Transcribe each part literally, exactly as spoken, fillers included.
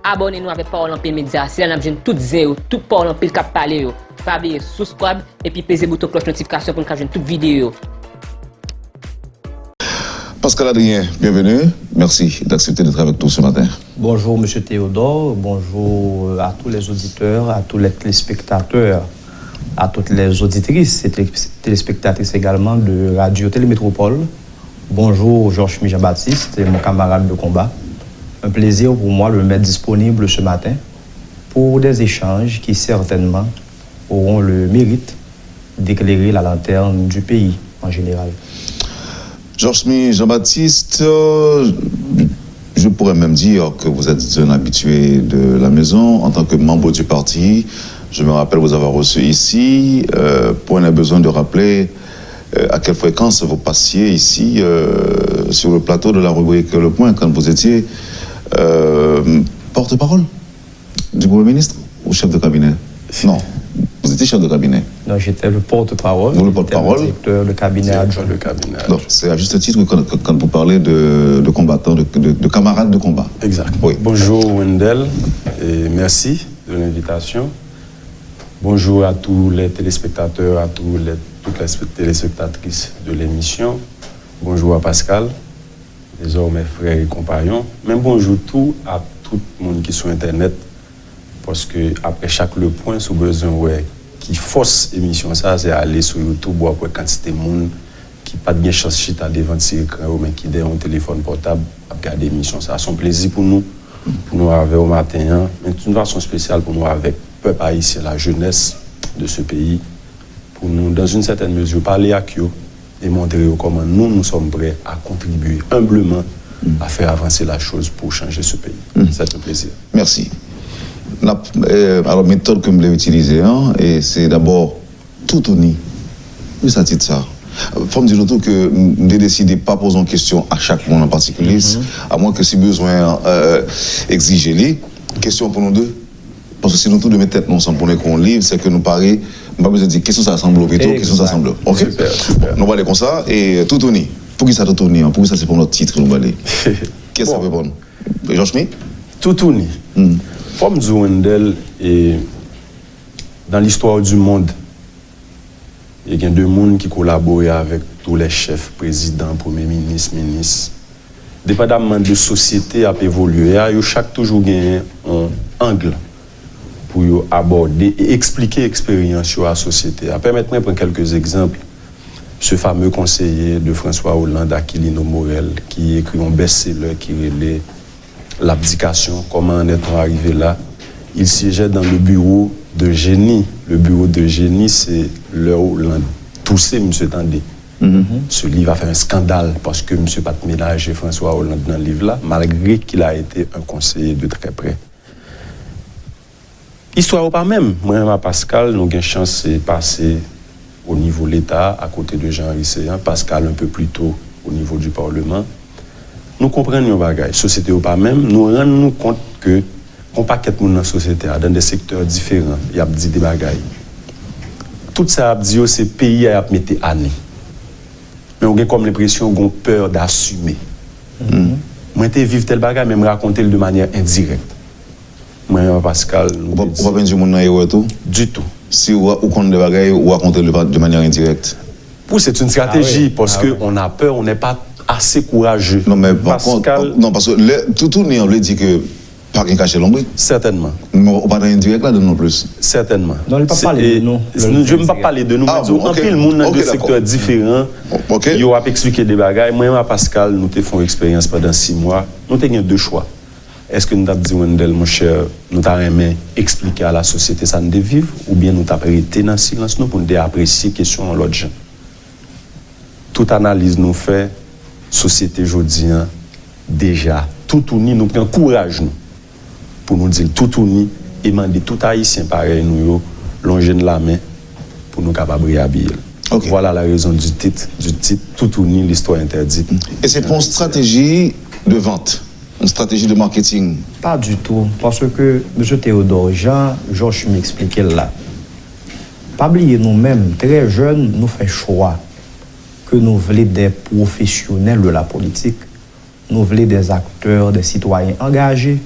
Abòne nou avèk Pawòl Anpil Medya. Se la n ap jwenn tout zen yo, tout Pawòl Anpil k ap pale yo. Pa bliye subscribe epi peze bouton klòch notifikasyon pou n ka jwenn tout videyo yo. Pascal Adrien, bienvenue. Merci d'accepter d'être avec nous ce matin. Bonjour, Monsieur Théodore. Bonjour euh, à tous les auditeurs, à tous les téléspectateurs, à toutes les auditrices et télé- téléspectatrices également de Radio Télémétropole. Bonjour, Georges Jean-Baptiste, mon camarade de combat. Un plaisir pour moi de me mettre disponible ce matin pour des échanges qui certainement auront le mérite d'éclairer la lanterne du pays en général. Georges Jean-Baptiste, euh, je pourrais même dire que vous êtes un habitué de la maison. En tant que membre du parti, je me rappelle vous avoir reçu ici. Euh, point n'est besoin de rappeler euh, à quelle fréquence vous passiez ici euh, sur le plateau de la rubrique Le Point quand vous étiez euh, porte-parole du Premier ministre ou chef de cabinet. Non, vous étiez chef de cabinet. Non, j'étais le porte-parole. Vous le porte-parole. Directeur de cabinet adjoint. Donc, c'est à juste titre que quand, quand vous parlez de, de combattants, de, de, de camarades de combat. Exact. Oui. Bonjour Wendell, et merci de l'invitation. Bonjour à tous les téléspectateurs, à tous les, toutes les téléspectatrices de l'émission. Bonjour à Pascal, désormais frère et compagnon. Men bonjou tou a tout moun ki sou entènèt, paske apre chak Le Point, si w bezwen wè ki fòs emisyon sa, se ale sou YouTube, w ap wè kantite moun ki pa t gen chans chita devan ti ekran yo, men ki dèyè yon telefòn pòtab ap gade emisyon sa. Se yon plezi pou nou, pou nou avè w maten an, men d'une façon spéciale pou nou avèk pèp ayisyen, la jeunesse de ce pays, pour nous, dans une certaine mesure, parler avec eux et montrer eux comment nous, nous sommes prêts à contribuer humblement à faire avancer la chose pour changer ce pays. C'est un plaisir. Merci. N ap, euh, alò, metòd ke m vle itilize an, e se dabò toutouni. Poukisa tit sa? Fò m di nou tou ke m te deside pa poze yon kesyon a chak moun an patikilye, amwen ke si bezwen an euh, egzije li. Kesyon pou nou de. Paske si nou tou de met tèt nou ansanm pou nou ekri yon liv, se ke nou pare. M pa bezwen di kesyon sa sanble w pito, kesyon sa sanble w. Ok? Nou pale konsa, e toutouni. Poukisa toutouni an? Poukisa se pa yon lòt tit ke nou pale? Kiyès k ap reponn? Jochmy? Toutouni. Fò m di w, Wendell, e dans l'histoire du monde, e gen de moun ki kolabore avèk tou lè chèf, prezidan, premye minis, minis. Depandamman de sosyete ap evolye a, yo chak toujou genyen yon ang pou yo abòde e eksplike eksperyans yo a sosyete a. Pèmèt mwen pran kèlke egzanp. Ce fameux conseiller de François Hollande, Aquilino Morel, ki ekri yon best-seller ki rele L'abdication, comment en est-on arrivé là? Il siégeait dans le bureau de génie. Le bureau de génie, c'est lè Hollande touse, misye tande. Ce livre a fait un scandale paske misye pa t menaje François Hollande nan liv la, malgré qu'il a été un conseiller de très près. Istwa yo pa menm. Mwen menm a Pascal, nou gen chans pase o nivo Leta, akote de Jean Henry Céant, Pascal un peu plus tôt au niveau du Parlement. Nou konprann yon bagay, sosyete yo pa menm, nou rann nou kont ke yon pakèt moun nan sosyete a, dans des secteurs différents, y ap di de bagay. Tout sa y ap di yo, se peyi a y ap mete ane. Men ou gen kòm lenpresyon gen yon pè d'assumer. Mwen te viv tèl bagay, men m rakonte l de manyè endirèk. Mwen menm a Pascal, nou te di. Ou p ap endui moun nan erè tou? Ditou. Si ou konn de bagay, ou rakonte l de manyè endirèk. Pou se t yon strateji, paske on a peur, on n'est pas assez courageux. Non, men pa kont, non, paske lè toutouni an vle di ke pa gen kache lonbrit. Sètènman. Men ou pa nan endirèk ladan non plis. Sètènman. Non, li p ap pale de nou. Je m p ap pale de nou, men di w anpil moun nan de sektè diferan, yo ap eksplike de bagay. Mwen menm a Pascal, nou te fè yon eksperyans pandan sis mwa. Nou te gen de chwa. Èske nou t ap di Wendell, monchè, nou ta renmen eksplike a lasosyete sa n te viv, oubyen nou t ap rete nan silans nou pou n te apresye kesyon an lòt jan? Tout analiz nou fè, sosyete jodi an, deja, toutouni, nou pran kouraj nou pou nou di l toutouni e mande tout Ayisyen parèy nou yo lonje n lamen pou nou kapab reyabiye l. Voilà la raison du titre, du titre, Toutouni, l'histoire interdite. E se pa yon strateji de vant, yon strateji de marketing? Pa ditou, paske Mesye Théodore, jan Jochmy eksplike l la, pa bliye nou menm, trè jèn, nou fè chwa ke nou vle des professionnels de la politique, nou vle des acteurs, des citoyens engagés.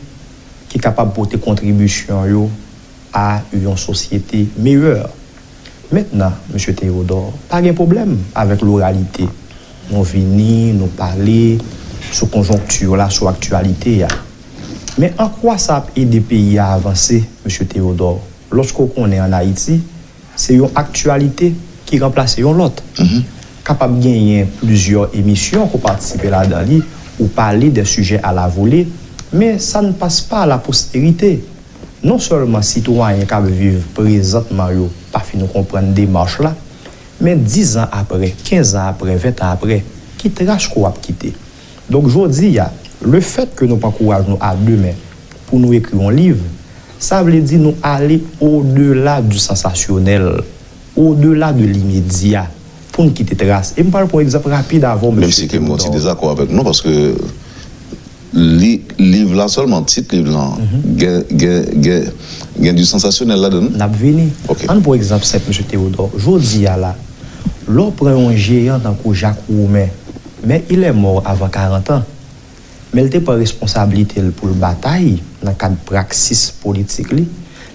ki kapab pote kontribisyon yo a yon sosyete meyè. Mentnan, Mesye Théodore, pa gen pwoblèm avèk loralite. Nou vini, nou pale sou konjonkti la, sou aktyalite a. Men an kwa sa ap ede peyi a avanse, Mesye Théodore, lòske w konnen ann Ayiti, se yon aktyalite ki ranplase yon lòt. Kapab genyen plizyè emisyon ke w patisipe ladan li, ou pale de sijè a la vole, men sa n pas pa a la posterite. Non sèlman sitwayen k ap viv prezantman yo pa fin konprann demach la, men diz an apre, kenz an apre, ven an apre, ki tras ke w ap kite? Donk, jodi a, lefèt ke nou pran kouraj nou a de men pou nou ekri yon liv, sa vle di nou ale odela di sansasyonèl, odela de limedya, pou n kite tras. E m pral pran yon egzanp rapid avè w, Mesye Théodore. Menm si ke m gen yon ti dezakò avèk nou, paske li, liv la sèlman, tit liv lan, gen, gen, gen, gen di sansasyonèl ladan l. N ap vini. Ok. Ann pran egzanp senp, Mesye Théodore. Jodi a la, lè w pran yon jeyan tankou Jak Women, men il est mort avant quarante ans. Men l te pran responsablite l pou l batay nan kad praksis politik li.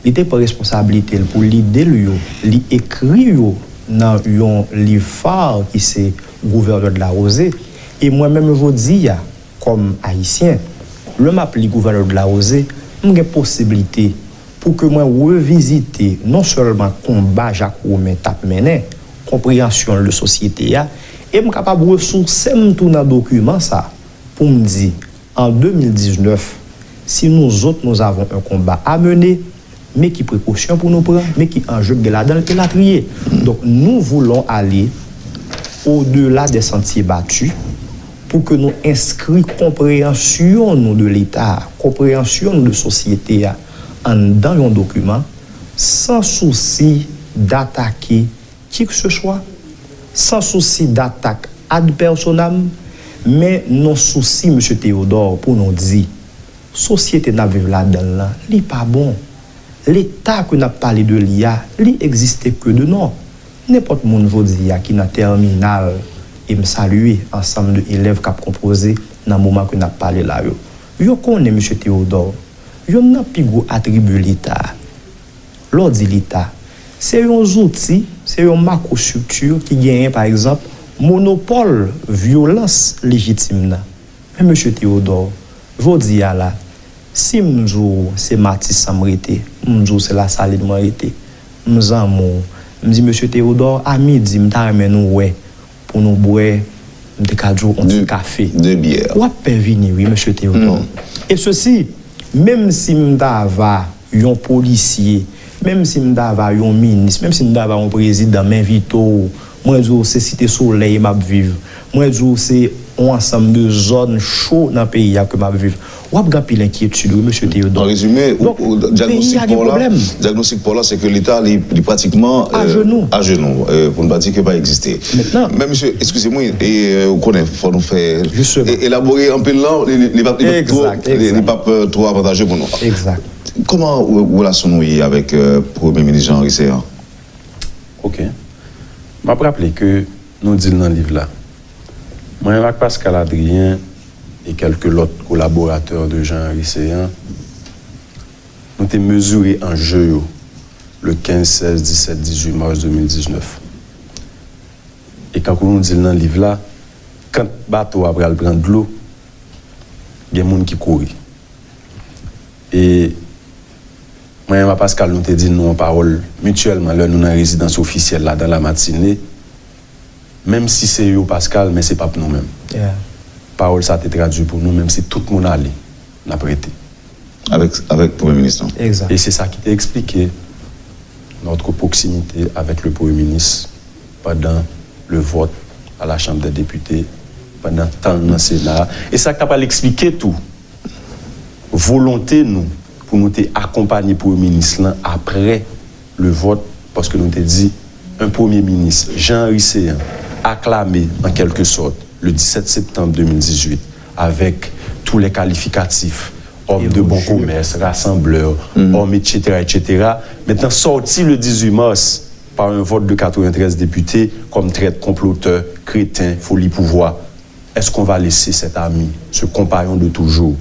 Li te pran responsablite l pou lide l yo, li ekri yo nan yon liv fa ki se Gouverneur de la Rosée. E mwen menm jodi a, kòm Ayisyen, lè m ap li Gouverneur de la Rosée, m gen posiblite pou ke mwen revizite non sèlman konba Jak Women t ap mennen, konpreyansyon l de sosyete a, e m kapab resouse m tou nan dokiman sa pou m di, an de mil diznèf, si nous autres, nous avons un combat à mener, men ki prekosyon pou nou pran, men ki anje k gen ladan l, elatriye. Donk, nous voulons aller au-delà des sentiers battus pou ke nou enskri konpreyansyon nou de Leta, konpreyansyon nou de sosyete a, anndan yon dokiman, san sousi datake ki ke se swa, san sousi datak ad personam, men nan sousi, Mesye Théodore, pou nou di, sosyete n ap viv ladan l lan, li pa bon. Leta ke n ap pale de li a, li egziste ke de non. Nenpòt moun jodi a ki nan tèminal, e m salye ansanm de elèv k ap konpoze nan moman ke n ap pale la yo. Yo konnen, Mesye Théodore, yonn nan pi gwo atribi Leta, lè w di Leta, se yon zouti, se yon makwostrikti ki genyen, pa egzanp, monopòl vyolans lejitim nan. Men, Mesye Théodore, jodi a la, si m di w se Matisan m rete, m di w se Lasalin mwen rete, m zanmi w, m di, Mesye Théodore, a midi, m ta renmen nou wè pou nou bwè, m te ka di w, yon ti kafe. De byè. W ap pè vini, wi, Mesye Théodore. E sesi, menm si m ta va yon polisye, menm si m ta va yon minis, menm si m ta va yon prezidan, m envite w, mwen di w se Site Solèy m ap viv, mwen di w se yon ansanm de zòn cho nan peyi a ke m ap viv. W ap gen anpil enkyetid, wi, Mesye Teyodò. An rezime, ou, donk, ou, dyagnostik pa w la, dyagnostik pa w la, se ke Leta, li, li pratikman, ajenou, ajenou, euh, pou n pa di ke pa egziste. Men, mesye, eskize m, wi, e, euh, ou konnen, fò nou fè, e, elabore anpil, non, li, li, li p ap, li p ap twò, li, li p ap, euh, twò avantaje pou nou. Kòman re-, relasyon nou ye avèk, euh, Premye Minis Jean Henry Céant? Ok. M ap raple ke nou di l nan liv la. Mwen menm ak Pascal Adrien e kèlke lòt kolaboratè de Jean Henry Céant, nou te mezire anje yo le kenz, sèz, disèt, dizuit mas de mil diznèf. E kankou nou di l nan liv la, kan bato a pral pran dlo, gen moun ki kouri. E mwen menm ak Pascal, nou te di nou yon pawòl mityèlman lè nou nan rezidans ofisyèl la, dans la matinée. Menm si se yo, Pascal, men se p ap nou menm. Pawòl sa te tradui pou nou, menm si tout moun ale, n ap rete. Avèk, avèk Premye Minis lan. E se sa ki te eksplike notre proximité avec le Premier ministre pendant le vote à la Chambre des députés, pandan tan l nan Sena a. E sa k ta pral eksplike tou volonte nou pou nou te akonpanye Premye Minis lan apre le vote, paske nou te di, un Premier ministre, Jean Henry Céant, acclamé en quelque sorte le dix-sept septembre deux mille dix-huit, avec tous les qualificatifs, homme de bon commerce, rassembleur, homme, et cetera, et cetera. Maintenant, sorti le dix-huit mars par un vote de quatre-vingt-treize députés comme traître, comploteur, crétin, folie pouvoir. Est-ce qu'on va laisser cet ami, ce compagnon de toujours,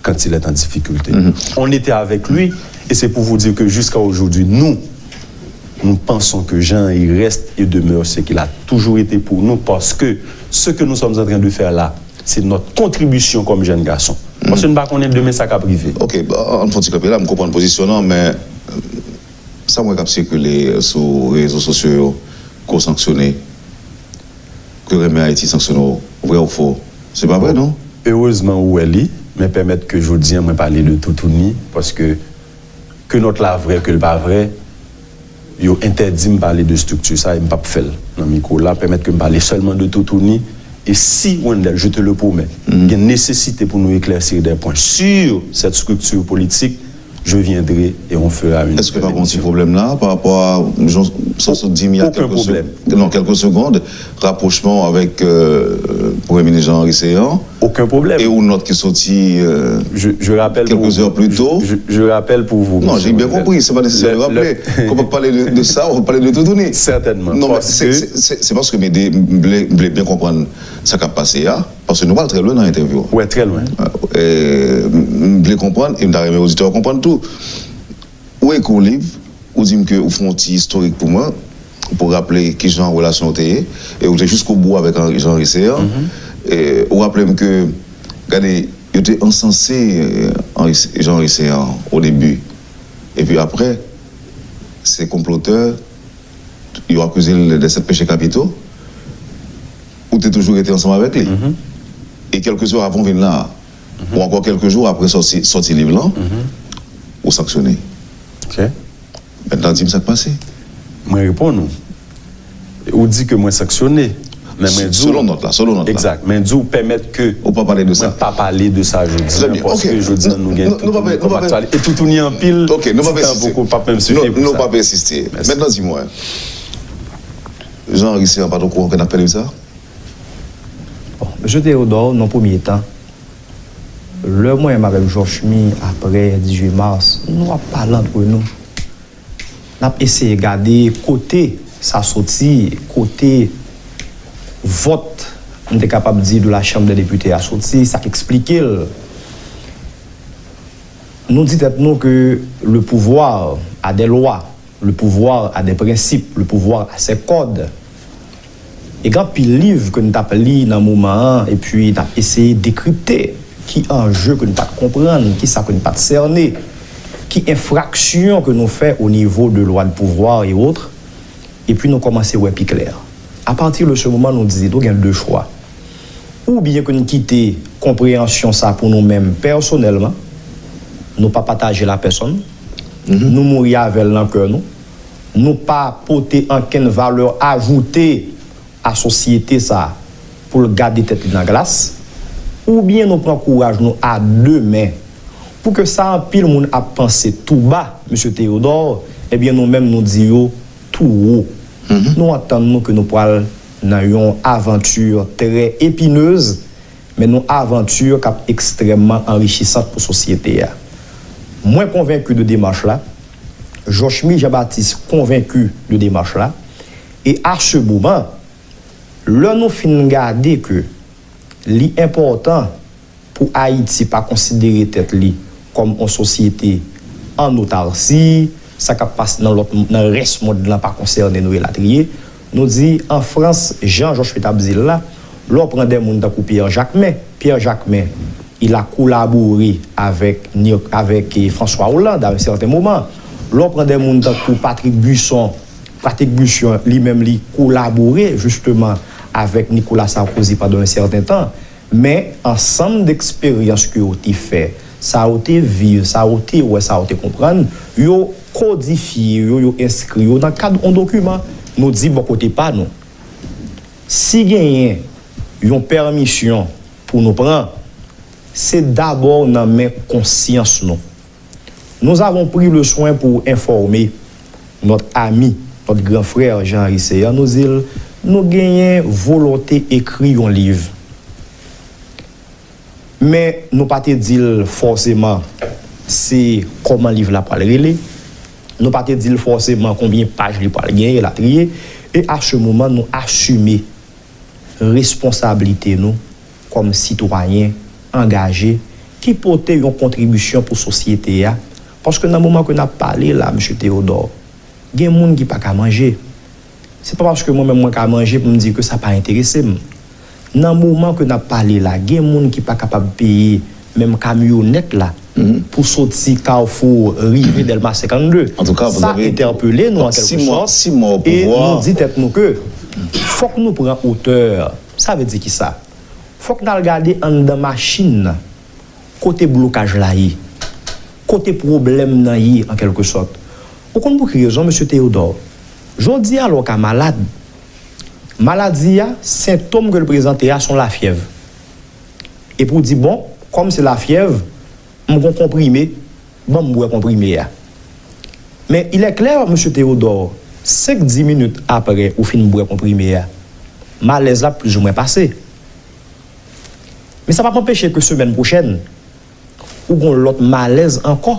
quand il est en difficulté. On était avec lui, et c'est pour vous dire que jusqu'à aujourd'hui, nous, nous pensons que Jean, il reste et demeure ce qu'il a toujours été pour nous, parce que ce que nous sommes en train de faire là, c'est notre contribution comme jeunes garçons. Paske nou pa konnen demen sa k ap rive. Ok, bon, an fon ti kanpe la, m konprann pozisyon nan, men sa m wè k ap sikile sou rezo sosyo yo, ke w sanksyone, ke renmen Ayiti sanksyone w, vrè ou fo, se pa vre non? Erezman ou wè li, men pèmèt ke jodi a mwen pale de toutouni, paske ke nòt la vrè ke l pa vrè, yo entèdi m pale de estrikti sa e m p ap fè l nan mikwo la, pèmèt ke m pale sèlman de toutouni. E si, Wendell, je te le promets, gen nesesite pou nou eklèsi de pwen sur cette structure politique, je viendrai et on fera une Èske pa gen yon ti pwoblèm la pa rapò a jan sa sot di m il y a quelques secondes, rapwochman w avèk Premye Minis Jean Henry Céant? Okenn pwoblèm. E yon nòt ki soti kèlke zè pli to. Je rappelle pour vous. Non, j'ai bien compris, se pa nesesè de raple. Kon w ap pale de sa, w ap pale de toutouni. Certainement. Non, men se paske m vle byen konprann sa k ap pase a, paske nou pral trè lwen nan entèvyou an. Wi, trè lwen. M vle konprann, e m ta renmen oditè yo konprann tou. Ou ekri yon liv, ou di m ke ou fè yon ti istorik pou mwen, pou raple kijan relasyon w te ye, e ou te jiskobou avèk Jean Henry Céant. Ou raple m ke, gade, yo te ansanse Jean Henry Céant o debi, epi apre, se konplotè, yo akize l de sèt peche kapito, ou te toujou rete ansanm avèk li. E kèlke jou avan w vin la a, ou ankò kèlke jou apre sòti liv lan, ou sanksyone. Mentnan di m sa k pase. Mwen reponn ou. Ou di ke mwen sanksyone. Men mwen di w. Selon nòt la, selon nòt la. Egzak. Men di w pèmèt ke. Ou pa pale de sa. Mwen pa pale de sa jodi a. Trè byen. Ok. Paske jodi a nou gen toutouni kòm aktyalite. E toutouni anpil. Ok, nou pa p ensiste. Ti tan poko p ap menm sifi pou sa. Nou pa p ensiste. Mentnan di mwen. Jean Henry Céant pa t okouran ke n ap fè liv sa? Bon, Mesye Théodore, nan premye tan, lè mwen menm avèk Jochmy, apre dizuit mas, nou ap pale antre nou. N ap eseye gade kote sa soti, kote vòt, m te kapab di, de la Chambre des Députés a soti, sa k eksplike l. Nou di tèt nou ke le pouvoir a des lois, le pouvoir a des principes, le pouvoir a ses codes. E gen anpil liv ke n t ap li nan moman an, epi n ap eseye dekripte ki anje ke n pa t konprann, kisa ke n pa t sène, ki enfraksyon ke nou fè o nivo de lwa de pouvwa e otre, epi nou kòmanse wè pi klè. A pati de se moman, nou di, nou gen de chwa. Oubyen ke n kite konpreyansyon sa pou nou menm pèsonèlman, nou pa pataje l a pèsonn, nou mouri avè l nan kè nou, nou pa pote ankenn valè ajoute a sosyete sa pou l gade tèt li nan glas, oubyen nou pran kouraj nou a de men pou ke sa anpil moun ap panse tou ba, Mesye Théodore, ebyen nou menm nou di yo tou wo. Nou antann nou ke nou pral nan yon avanti trè epinez, men yon avanti k ap ekstrèmman anrichisant pou sosyete a. Mwen konvenki de demach la, Jochmy Jean Baptiste konvenki de demach la, e a se moman, lè nou fin gade ke li enpòtan pou Ayiti pa konsidere tèt li kòm yon sosyete an otarsi, sa k ap pase nan lòt, nan rès mond lan pa konsène nou elatriye. Nou di, an Frans, jan Jochmy t ap di l la, lè w pran de moun tankou Pierre Jacquemin, Pierre Jacquemin, il a collaboré avec, avèk François Hollande à un certain moment. Lè w pran de moun tankou Patrick Buisson, Patrick Buisson, li menm, li kolabore, jisteman, avèk Nicolas Sarkozy pandan yon sèten tan. Men ansanm de eksperyans ke yo te fè, sa yo te viv, sa yo te wè, sa yo te konprann, yo kodifye yo, yo enskri yo nan kad yon dokiman. Nou di bò kote pa nou, si genyen yon pèmisyon pou nou pran, se dabò nan men konsyans nou. Nous avons pris le soin pour informer notre ami, notre grand frère Jean Henry Céant, nou di l, nou genyen volonte ekri yon liv. Men nou pa te di l fòseman se kòman liv la pral rele, nou pa te di l fòseman konbyen paj li pral genyen, elatriye. E a se moman, nou asime responsablite nou kòm sitwayen angaje ki pote yon kontribisyon pou sosyete a. Paske nan moman ke n ap pale la, mesye Teyodò, gen moun ki pa ka manje. Se pa paske mwen menm mwen ka manje pou m di ke sa pa enterese m. Nan moman ke n ap pale la, gen moun ki pa kapab peye menm kamyonèt la pou soti Kafou rive Dèlma senkannde. Sa entèpele nou an kèlke sòt e nou di tèt nou ke fòk nou pran otè. Sa vle di kisa? Fòk n al gade anndan machin nan, kote blokaj la ye, kote pwoblèm nan ye, an kèlke sòt. Ou konn pou ki rezon, mesye Teyodò? Jodi a, lè w ka malad, maladi a, sentòm ke l prezante a, se yon lafyèv. Epi w di, bon, kòm se lafyèv, m gon konprime, ban m bwè konprime a. Men, il est clair, mesye Teyodò, senk, dis minit apre ou fin bwè konprime a, malèz la plizoumwen pase. Men sa p ap anpeche ke semèn pwochèn, ou gon lòt malèz ankò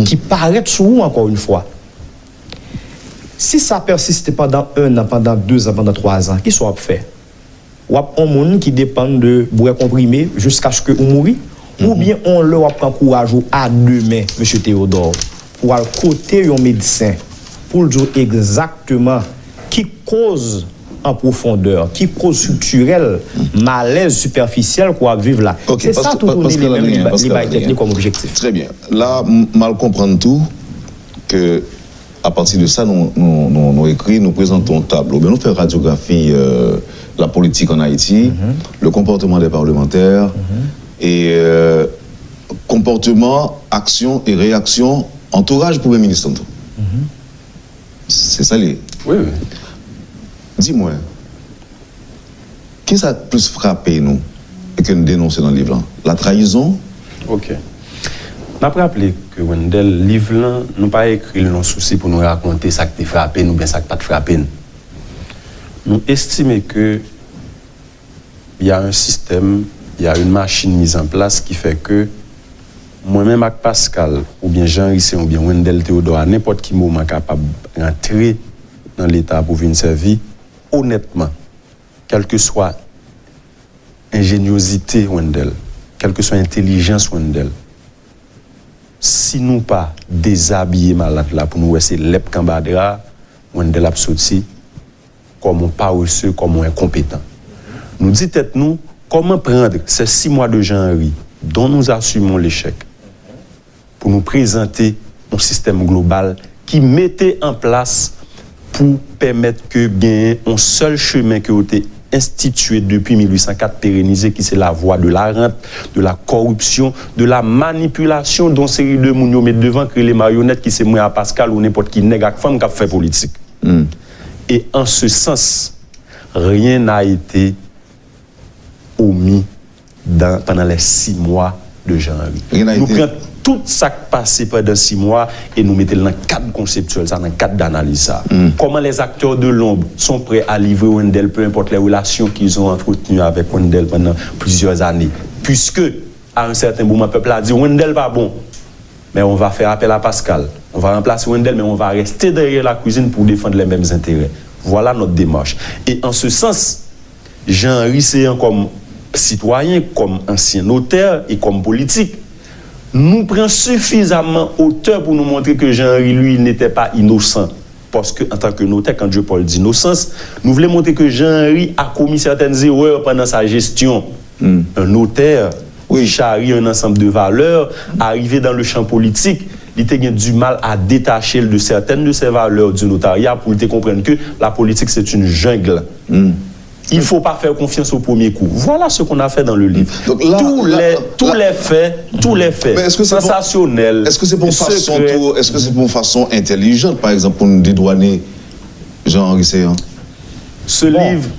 ki parèt sou ou ankò yon fwa. Si sa pèsiste pandan en an, pandan de zan, pandan twa zan, kisa w ap fè? W ap on moun ki depann de bwè konprime jiskaske ou mouri? Oubyen on lè w ap pran kouraj ou a de men, mesye Teyodò, pou w al kote yon medsen, pou l di w egzakteman ki koz an pwofondè, ki koz striktirèl malèz sipèfisyèl ke w ap viv la. Se sa toutouni li menm li bay tèt li kòm objektif. Trè byen. La, m al konprann tou ke, apati de sa, nou, nou, nou, nou ekri, nou prezante yon tablo, oubyen nou fè radyografi euh, la politique en Haïti, le comportement des parlementaires, et euh, comportement, action et réaction antouraj premye minis lan tou. Se sa li ye. Wi, wi. Di mwen, kisa k plis frape nou e ke n denonse nan liv lan? La trahison? Ok. N ap raple ke Wendell, liv lan, nou pa ekri l nan sousi pou nou rakonte sa k te frape n oubyen sa k pa t frape n. Nou estime ke y a un système, y a une machine mise en place ki fè ke mwen menm ak Pascal, oubyen Jean Ricé, oubyen Wendell Théodore, a nenpòt ki moman kapab rantre nan Leta pou vin sèvi, onètman, kèlkeswa enjenyozite Wendell, kèlkeswa entèlijans Wendell, si nou pa dezabiye malad la pou nou wè se lèp k anba dra, Wendell ap soti kòm yon parese, kòm yon enkonpetan. Nou di tèt nou, comment prendre ces six mois de Jean Henry, dont nous assumons l'échec, pou nou prezante yon sistèm global ki mete an plas pou pèmèt ke genyen yon sèl chemen ke yo te enstitye depi mil uit san kat, perenize, ki se la voie de la rente, de la corruption, de la manipulation, de yon seri de moun yo met devan, k rele maryonèt, ki se mwen a Pascal ou nenpòt ki nèg ak fanm k ap fè politik. Et en ce sens, rien n'a été omis dans, pendant les six mois de Jean Henry. Nou pran tout sa k pase pandan sis mwa e nou mete l nan kad konseptyèl sa, nan kad danaliz sa. Comment les acteurs de l'ombre sont prêts à livrer Wendell, peu importe les relations qu'ils ont entretenues avec Wendell pendant plusieurs années. Puisque, à un certain moment, pèp la di Wendell pa bon. Mais on va faire appel à Pascal. On va remplacer Wendell, mais on va rester derrière la cuisine pour défendre les mêmes intérêts. Voilà notre démarche. Et en ce sens, Jean Henry Céant, kòm sitwayen, kòm ansyen notè e kòm politik, nou pran sifizaman otè pou nou montre ke Jean Henry, lui, il n'était pas innocent. Paske, antanke notè, quand Dieu Paul dit innocence, nou vle montre ke Jean Henry a commis certaines erreurs pendant sa gestion. Un notaire qui charrie un ensemble de valeurs, arrivé dans le champ politique, li te gen du mal à détacher l de certaines de ces valeurs du notariat pou l te konprann ke la politique, c'est une jungle. Il faut pas faire confiance au premier coup. Voilà ce qu'on a fait dans le livre. Tous les, tous les faits, tous les faits sensasyonèl, sekrè. Est-ce que c'est pour façon, est-ce que c'est pour façon intelligente, par exemple, pour nous dédouaner Jean Henry Céant? Ce livre,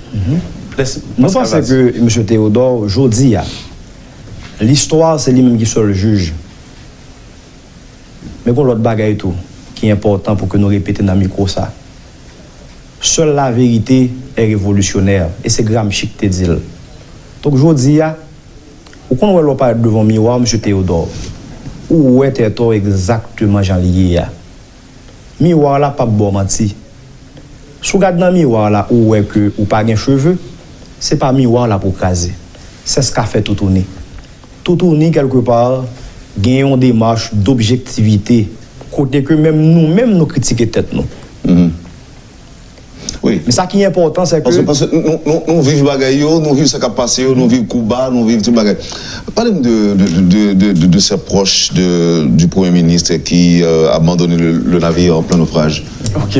nou panse ke mesye Théodore, jodi a, listwa se li menm ki sèl jij. Men gon lòt bagay tou ki enpòtan pou ke nou repete nan mikwo sa. Seule la vérité est révolutionnaire, e se Gramsci ki te di l. Donk, jodi a, ou konn wè lè w parèt devan yon miwa, mesye Théodore, ou wè tèt ou egzakteman jan l ye a. Miwa la p ap ba w manti. Si w gad nan miwa la, ou wè ke ou pa gen cheve, se pa miwa la pou w kraze. Se sa k ap fè toutouni. Toutouni, kèlkepa, gen yon demach dobjektivite, kote ke menm nou menm nou kritike tèt nou. Wi. Men sa ki enpòtan, se ke Paske, paske nou, nou, nou viv bagay yo, nou viv sa k ap pase yo, nou viv kou ba, nou viv tout bagay. Pale m de, de, de, de, de, de ces proches de, du Premier ministre qui euh, abandonne le, le navire en plein naufrage. Ok.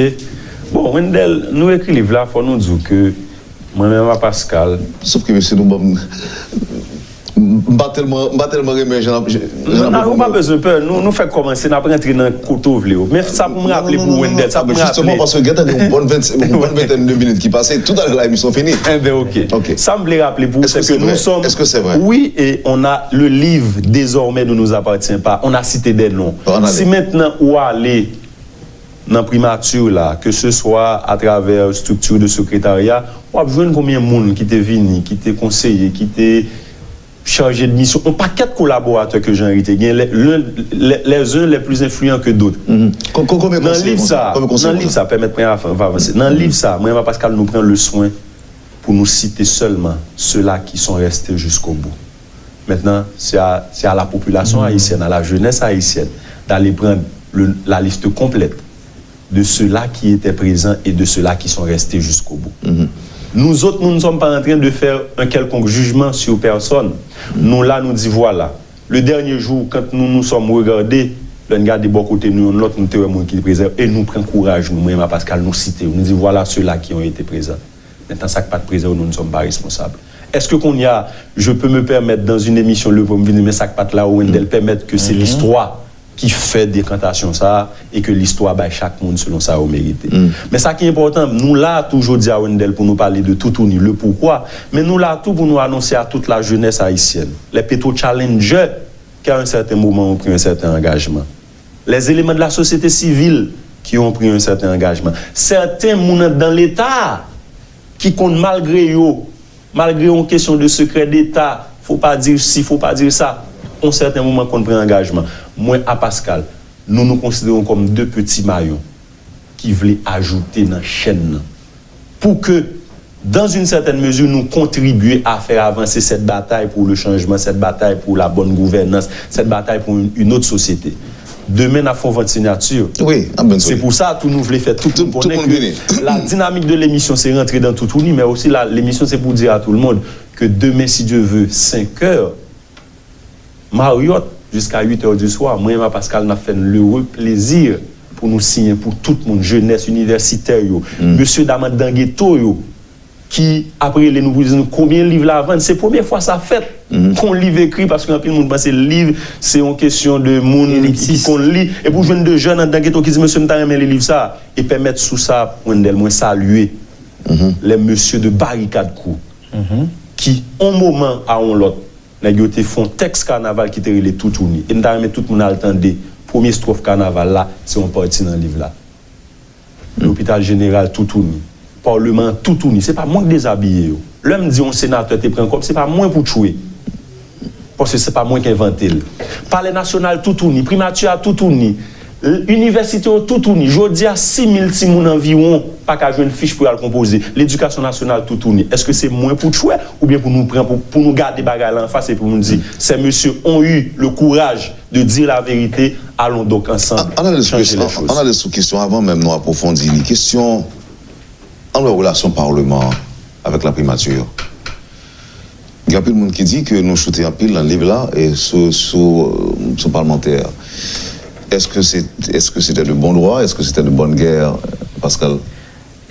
Bon, Wendell, nou ekri liv la, fò nou di w ke mwen menm a Pascal, Sof ke mesye nou ban m. M pa tèlman, m pa tèlman renmen jan jan Non, ou pa bezwen pè. Nou, nou fèk kòmanse, n ap rantre nan kote w vle yo. Men sa pou m raple pou Wendell, sa pou m raple. Paske gentan gen yon bòn vennsenk, yon bòn ventèn de minit ki pase, tout alè la emisyon fini. Enben, ok. Sa m vle raple pou ou, se ke nou sòm. Èske se vre? Oui, et on a le livre, désormais, ne nous appartient pas. On a cité des noms. Si mentnan ou ale nan primati la, ke se swa atravè estrikti de sekretarya, w ap jwenn konbyen moun ki te vini, ki te konseye, ki te chaje de misyon, yon pakèt kolaboratè ke Jean Henry te gen, les, les, les uns les plus influents que d'autres. Nan liv sa, nan liv sa, pèmèt mwen avanse. Nan liv sa, mwen, Emma Pascal, nou pran le swen pou nou site sèlman sila ki son reste jusqu'au bout. Maintenant, c'est à, c'est à la population haïtienne, à la jeunesse haïtienne, d'aller prendre le, la liste complète de ceux-là qui étaient présents et de ceux-là qui sont restés jusqu'au bout. Nous autres, nous ne sommes pas en train de faire un quelconque jugement sur personne. Nou la, nou di vwala. Le dènye jou, kan nou, nou sòm regade, lè n gade bò kote nou, youn lòt, nou te wè moun ki te prezan, e nou pran kouraj nou, mwen, Emma Pascal, nou site yo. Nou di vwala sila ki yon ete prezan. Mentnan, sa k pa t prezan yo, nou ne sommes pas responsables. Èske kounye a, je peux me permettre dans une émission le pou m vin di men sa k pa t la yo, Wendell, pèmèt ke se listwa ki fè dekantasyon sa a e ke listwa bay chak moun selon sa yo merite. Men sa ki enpòtan, nou la tou jodi a, Wendell, pou nou pale de Toutouni, le poukwa, men nou la tou pou nou anonse a tout la jeunesse haïtienne, les Petro Challengers, qu'à un certain moment ont pris un certain engagement. Les éléments de la société civile qui ont pris un certain engagement. Sèten moun anndan Leta ki konn malgre yo, malgre yon kesyon de secret d'État, faut pas dire ci, faut pas dire ça, yon sèten moman konn pran angajman. Mwen a Pascal, nou nou konsidere nou kòm de peti mayon ki vle ajoute nan chèn nan. Pou ke, dans une certaine mesure, nou kontribye a fè avanse cette bataille pour le changement, cette bataille pour la bonne gouvernance, cette bataille pour une, une autre société. Demen n ap fè yon vant sinyati. Wi, ap benn sou Se li. pou sa tou nou vle fè tout moun Tout konnen moun ke vini. La dynamique de l'émission se rantre dans Toutouni, men osi la, l'émission se pou di a tout le monde ke demen, si Dieu veut, senk è, Marriott, jiska uit è di swa, mwen, Emma Pascal, n ap fè n lere plezi pou nou siyen pou tout moun, jenès, inivèsitè yo, mesye dam anndan geto yo, ki ap rele nou pou di nou konbyen liv la vann. Se premye fwa sa fèt. Kon liv ekri, paske anpil moun panse liv se yon kesyon de moun ki konn li. Epi w jwenn de jèn anndan geto ki di, mesye, m ta renmen li liv sa. E pèmèt sou sa, Wendell, mwen salye les messieurs de Barricade Crew, ki, on moman a on lòt, nèg yo te fè yon tèks kanaval ki te rele Toutouni. E m ta renmen tout moun al tande premye stròf kanaval la, se yon pati nan liv la. Lopital jeneral Toutouni, palman Toutouni, se pa mwen k dezabiye yo. Lè m di yon senatè te pran kòb, se pa mwen pou tchwe. Paske se pa mwen k envante l. Palè nasyonal Toutouni, primati a Toutouni, inivèsite yo Toutouni. Jodi a, sis mil timoun anviwon pa ka jwenn fich pou y al konpoze. Ledikasyon nasyonal Toutouni. Èske se mwen pou tchwe oubyen pou nou pran, pou, pou nou gade bagay la anfas epi pou nou di, ces messieurs ont eu le courage de dire la vérité, allons donc ensemble changer les choses. Analiz sou kesyon avan menm nou apwofondi li. Kesyon, ann wè relasyon palman an avèk la primati. Gen anpil moun ki di ke nou choute anpil nan liv la e sou, sou, sou palmantè. Èske se, èske se te de bon dwa? Èske se te de bòn gè, Pascal?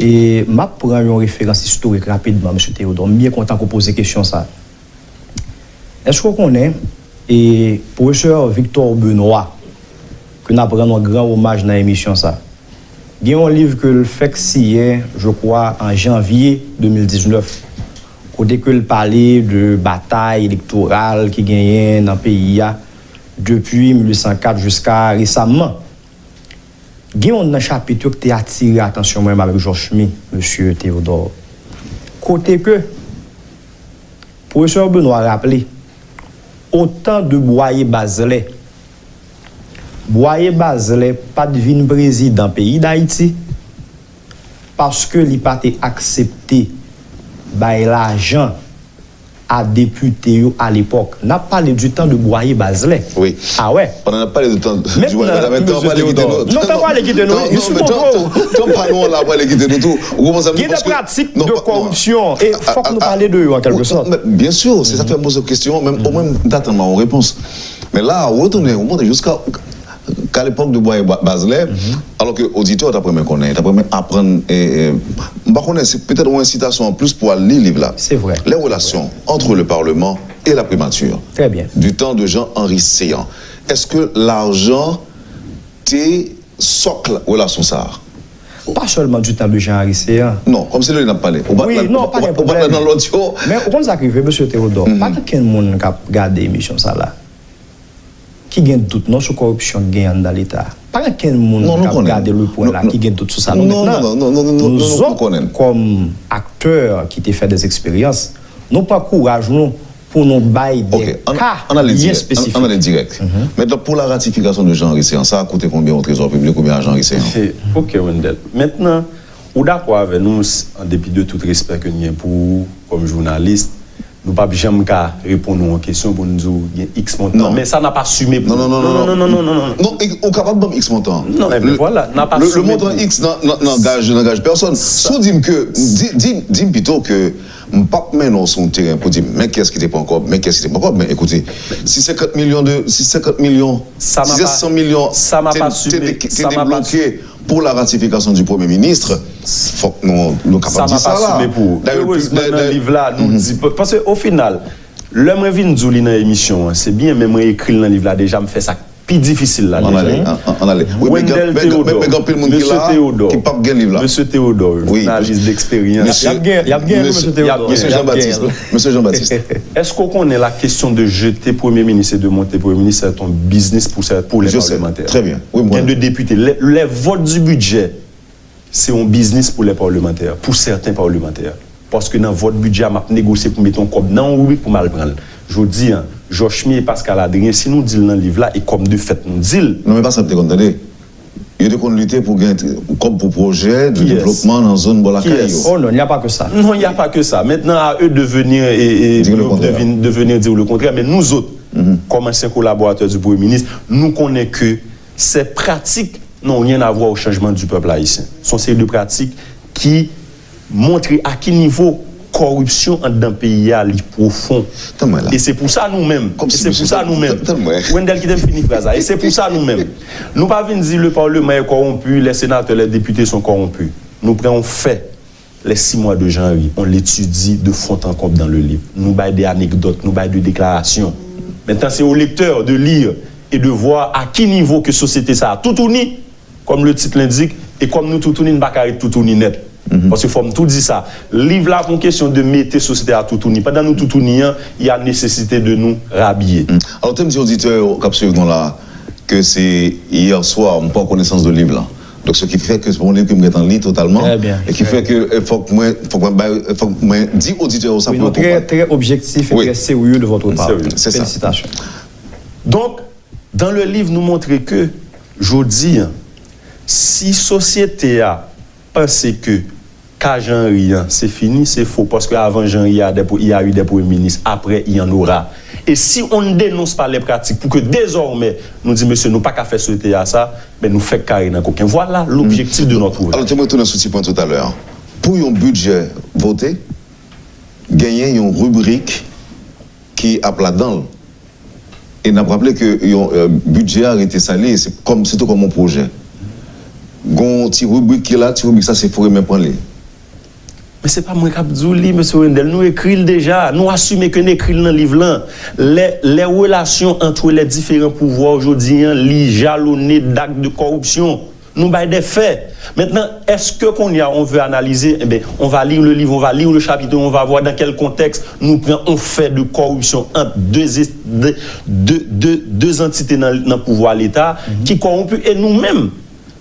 E m ap pran yon referans istorik rapidman, mesye Théodore. M byen kontan ke w poze kesyon sa. Èske w konnen, e, pwofesè Victor Benoît, ke n ap rann yon gran omaj nan emisyon sa, gen yon liv ke l fèk siyen, je crois, an janvye de mil diznèf, kote ke l pale de batay elektoral ki genyen nan peyi a depi mil uit san kat jiska resamman. Gen youn nan chapit yo ki te atire atansyon mwen menm avèk Georges Chemy, mesye Théodore. Kote ke pwofesè Benoît raple, au temps de Boyer-Bazelais, Boyer-Bazelais pa t vin prezidan peyi Dayiti paske li pa te aksepte bay lajan a depite yo alepòk. N ap pale du temps de Boyer-Bazelais. Wi. Ah ouais. Pandan n ap pale de tan, du Boyer-Bazelais, men tan prale kite nou. Non, tan prale kite nou, wi. Tan nou an la prale kite nou tou. Ou konprann sa m di? Gen de pratik de kòripsyon, e fòk nou pale de yo, an kèlke sòt. Byen si, se sa k fè m poze w kesyon an, men omwen m ta tann yon repons. Men la, ou retounen, ou monte jiska ka lepòk de Boyer-Bazelais, alò ke oditè yo t ap renmen konnen, t ap renmen aprann, e, e, m pa konnen, se petèt yon ensitasyon an plis pou al li liv la. Se vre. Les relations entre le Parlement et la primature. Très bien. Du temps de Jean-Henry Céant. Èske lajan te sòk relasyon sa a? Pa sèlman du temps de Jean-Henry Céant. Non, kòm se de li n ap pale. Ou pa t la, non, ou pa gen pwoblèm. Ou pa t la nan lòt yo. Men ou konn sa k rive, mesye Théodore? Pa gen kenn moun k ap gade emisyon sa la ki gen dout non sou kòripsyon k genyen anndan Leta. Pa gen kenn moun k ap gade le pwen la ki gen dout sou sa non. Mentnan, nou zòt, kòm aktè ki te fè dè eksperyans, nou pran kouraj nou pou nou bay dè ka byen espesifik. Ann ale dirèk. Mentnan, pou la ratifikasyon de Jean-Henry Céant, sa a koute konbyen o Trezò Piblik oubyen a Jean-Henry Céant? Ok, Wendell. Mentnan, ou dakò avè nou, an depi de tout respè ke n gen pou ou kòm jounalis, nou p ap janm ka reponn ou yon kesyon pou n di w gen iks montan. Men sa n ap asime pou ou. Non, non, non, non, non, non, non, non. Non, ou kapab ban m iks montan. Non, ebyen vwala, n ap asime pou ou. Le montan iks nan, nan, nan gaj, nan gaj pèsòn. Si w di m ke, di, di, di m pito ke m p ap mennen w sou yon teren pou di m, men kiyès ki te pran kòb, men kiyès ki te pran kòb. Men ekoute, si senkant milyon de, si senkant milyon, si se san milyon te, te, te debloke pou la ratifikasyon di premye minis, fòk nou, nou kapab di sa la. Dayè, erezman, nan liv la, nou di, paske o final, lè mwen vin di w li nan emisyon an, se byen, men mwen ekri l nan liv la deja, m fè sa k pi difisil la deja. Ann ale, ann ale. Wendell Théodore, mesye Théodore, mesye Théodore, jounalis deksperyans. Y ap gen, y ap gen, mesye Théodore. Mesye Jean-Baptiste, mesye Jean-Baptiste. Èske w konnen la question de jeter premye minis e de monter premye minis, c'est un business pour, pour les parlementaires? Très bien. Gen de depite. Le, le vote du budget, se yon biznis pou lè pawlemantè, pou sèten pawlemantè. Paske nan vòt bidjè a, m ap negosye pou mete yon kòb nan yon ribrik pou m al pran l. Jodi a, Jochemy e Pascal Adrien, si nou di l nan liv la, e kòm de fèt nou di l. Non, men pa sa m te konn tande. Yo te konn lite pou gen kòb pou pwojè de devlopman nan zòn bò lakay yo. Oh non, il n'y a pas que ça. Non, il n'y a pas que ça. Maintenant, à eux de venir et, et de, de venir dire le contraire. Men nou zòt, kòm ansyen kolaboratè di premye minis, nou konnen ke ces pratiques n'ont rien à voir au changement du peuple haïtien. Se yon seri de pratik ki montre a ki nivo kòripsyon anndan peyi a li pwofon. E se pou sa nou menm, e se pou sa nou menm, Wendell, kite m fini fraz la, e se pou sa nou menm, nou pa vin di le parlement est corrompu, les sénateurs, les députés sont corrompus. Nou pran yon fè, les six mois de Jean-Henry, on l'étudie de fond en comble dans le livre. Nou bay de anekdòt, nou bay de deklarasyon. Maintenant, c'est au lecteur de lire et de voir à ki nivo ke sosyete sa a toutouni, comme le titre l'indique, e kòm nou toutouni, n pa ka ret toutouni nèt. Paske fò m tou di sa, liv la pou yon kesyon de mete sosyete a toutouni. Pandan nou toutouni an, il y a nécessité de nous rhabiller. Alò, te m di oditè yo k ap swiv nou la, ke se yè swa m pran konesans de liv la. Donk, ce qui fait que se pa yon liv ke m gentan li totalman, e ki fè ke, e, fòk mwen, fòk mwen bay, fòk mwen di oditè yo sa pou yo konprann. Très, très objectif et très sérieux de votre part. Félicitations. Donk, dans le livre, nou montre ke, jodi a, si sosyete a panse ke ka Jean Henry an, se fini, se fo, paske avan Jean Henry, il y a des pre-, il y a eu des premiers ministres, après, il y en aura. Et si on ne dénonce pas les pratiques pour que désormais, nou di, mesye, nou pa ka fè sosyete a sa, ben nou fèk kare nan koken. Voilà l'objectif de notre ouvrage. Alò, te mwen tounen sou ti pwen talè a. Pou yon bidjè vote, genyen yon ribrik ki ap ladan l. E n ap raple ke yon, e, bidjè a rete sa l ye, se kòm, se tou kòm yon pwojè. Gon ti ribrik ki la, ti ribrik sa se foure men pran li. Men se pa mwen k ap di w li, mesye Wendell, nou ekri l deja, nou asime ke n ekri l nan liv lan. Les, les relations entre les différents pouvoirs jodi an, li jalone d'actes de corruption. Nou bay des faits. Maintenant, est-ce que kounye a on veut analyser? Eh ben, on va lire le livre, on va lire le chapitre, on va voir dans quel contexte nou pran on fait de corruption entre deux, deux, deux, deux, deux entités nan, nan pouvwa Leta ki kòwonpi e nou menm.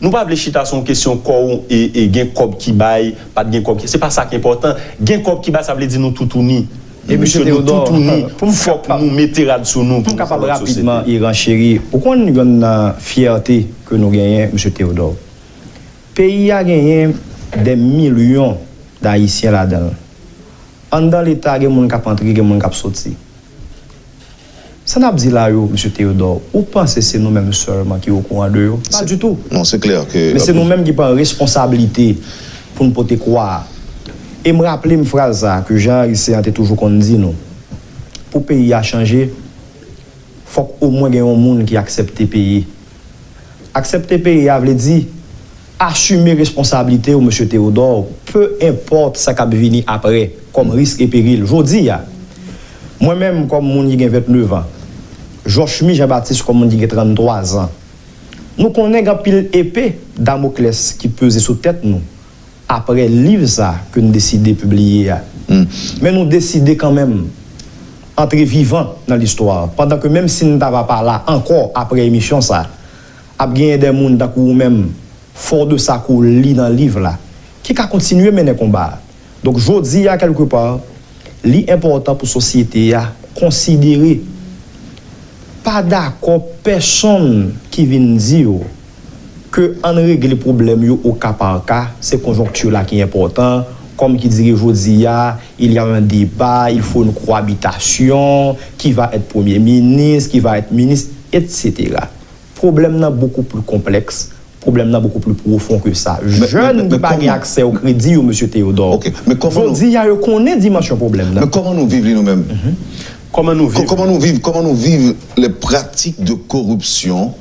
Nou pa vle chita sou yon kesyon kòw-, e, e gen kòb ki bay, pa t gen kòb ki, se pa sa ki enpòtan. Gen kòb ki bay, sa vle di nou toutouni. E mesye Théodore, pou m kapab, pou m kapab rapidman e renchérir, ou konn youn nan fyète ke nou genyen, mesye Théodore? Peyi a genyen des millions d'Haïtiens ladan l. Anndan Leta, gen moun k ap antre, gen moun k ap soti. Sa n ap di la yo, mesye Théodore, ou panse se nou menm sèlman ki okouran de yo? Pa ditou. Non, se klè ke... Men se nou menm ki pran responsablite pou n pote kwa a. E m raple m fraz sa a ke Jean Haïtien an te toujou konn di nou, pou peyi a chanje, fòk omwen gen yon moun ki aksepte peye. Aksepte peye a vle di asime responsablite w, mesye Théodore, peu importe sa k ap vini apre kòm risk e peril. Jodi a, mwen menm kòm moun ki gen vennneuf an, Jochmy Jean Baptiste kòm moun ki gen tranntwa zan, nou konnen gen anpil epe Damoclès ki peze sou tèt nou apre liv sa ke n deside pibliye a. Men nou deside kanmenm antre vivan nan listwa, pandan ke menm si n ta va pa la ankò apre emisyon sa, ap genyen de moun tankou ou menm, fò de sa ke w li nan liv la, ki ka kontinye mennen konba a. Donk, jodi a, kèlkepa, li enpòtan pou sosyete a konsidere pa dakò pèsonn ki vin di w ke ann regle pwoblèm yo au cas par cas, se konjonkti la ki enpòtan, kòm ki dire jodi a, il y a un débat, il faut une cohabitation, qui va être premye minis, qui va être minis, et cetera. Pwoblèm nan bokou pli konplèks, pwoblèm nan bokou pli pwofon ke sa. Jèn ki pa gen aksè o kredi yo, mesye Théodore, jodi a yo konnen dimansyon pwoblèm nan. Men kòman nou viv li nou menm? Kòman nou viv? Kòman nou viv, kòman nou viv les pratiques de corruption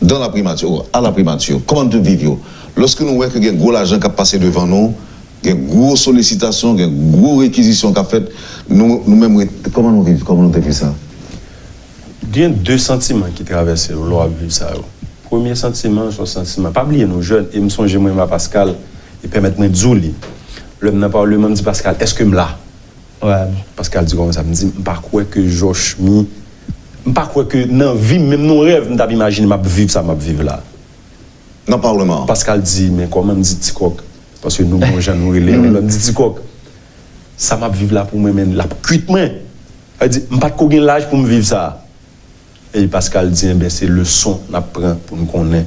dans la primature, à la primature? Kòman nou te viv yo? Lòske nou wè ke gen gwo lajan k ap pase devan nou, gen gwo solisitasyon, gen gwo rekizisyon k ap fèt, nou, nou menm, kòman nou viv, kòman nou te viv sa? Gen de santiman ki travèse w lè w ap viv sa yo. Premye santiman, se yon santiman. Pa bliye nou jèn, e m sonje mwen, Emma Pascal, e pèmèt mwen di w li. Lè m nan palman, m di Pascal, èske m la? Pascal di kòman sa? M di, m pa kwè ke Jochmy, m pa kwè ke nan vi m, menm nan yon rèv, m t ap imajine m ap viv sa m ap viv la. Nan palman an? Pascal di, men kòman? M di, Ti Kòk, paske nou gen yon jan nou rele, m di, Ti Kòk, sa m ap viv la pou mwen, men l ap kwit mwen. Sa vle di, m pa t ko gen laj pou m viv sa. E Pascal di, enben, se leson n ap pran pou n konnen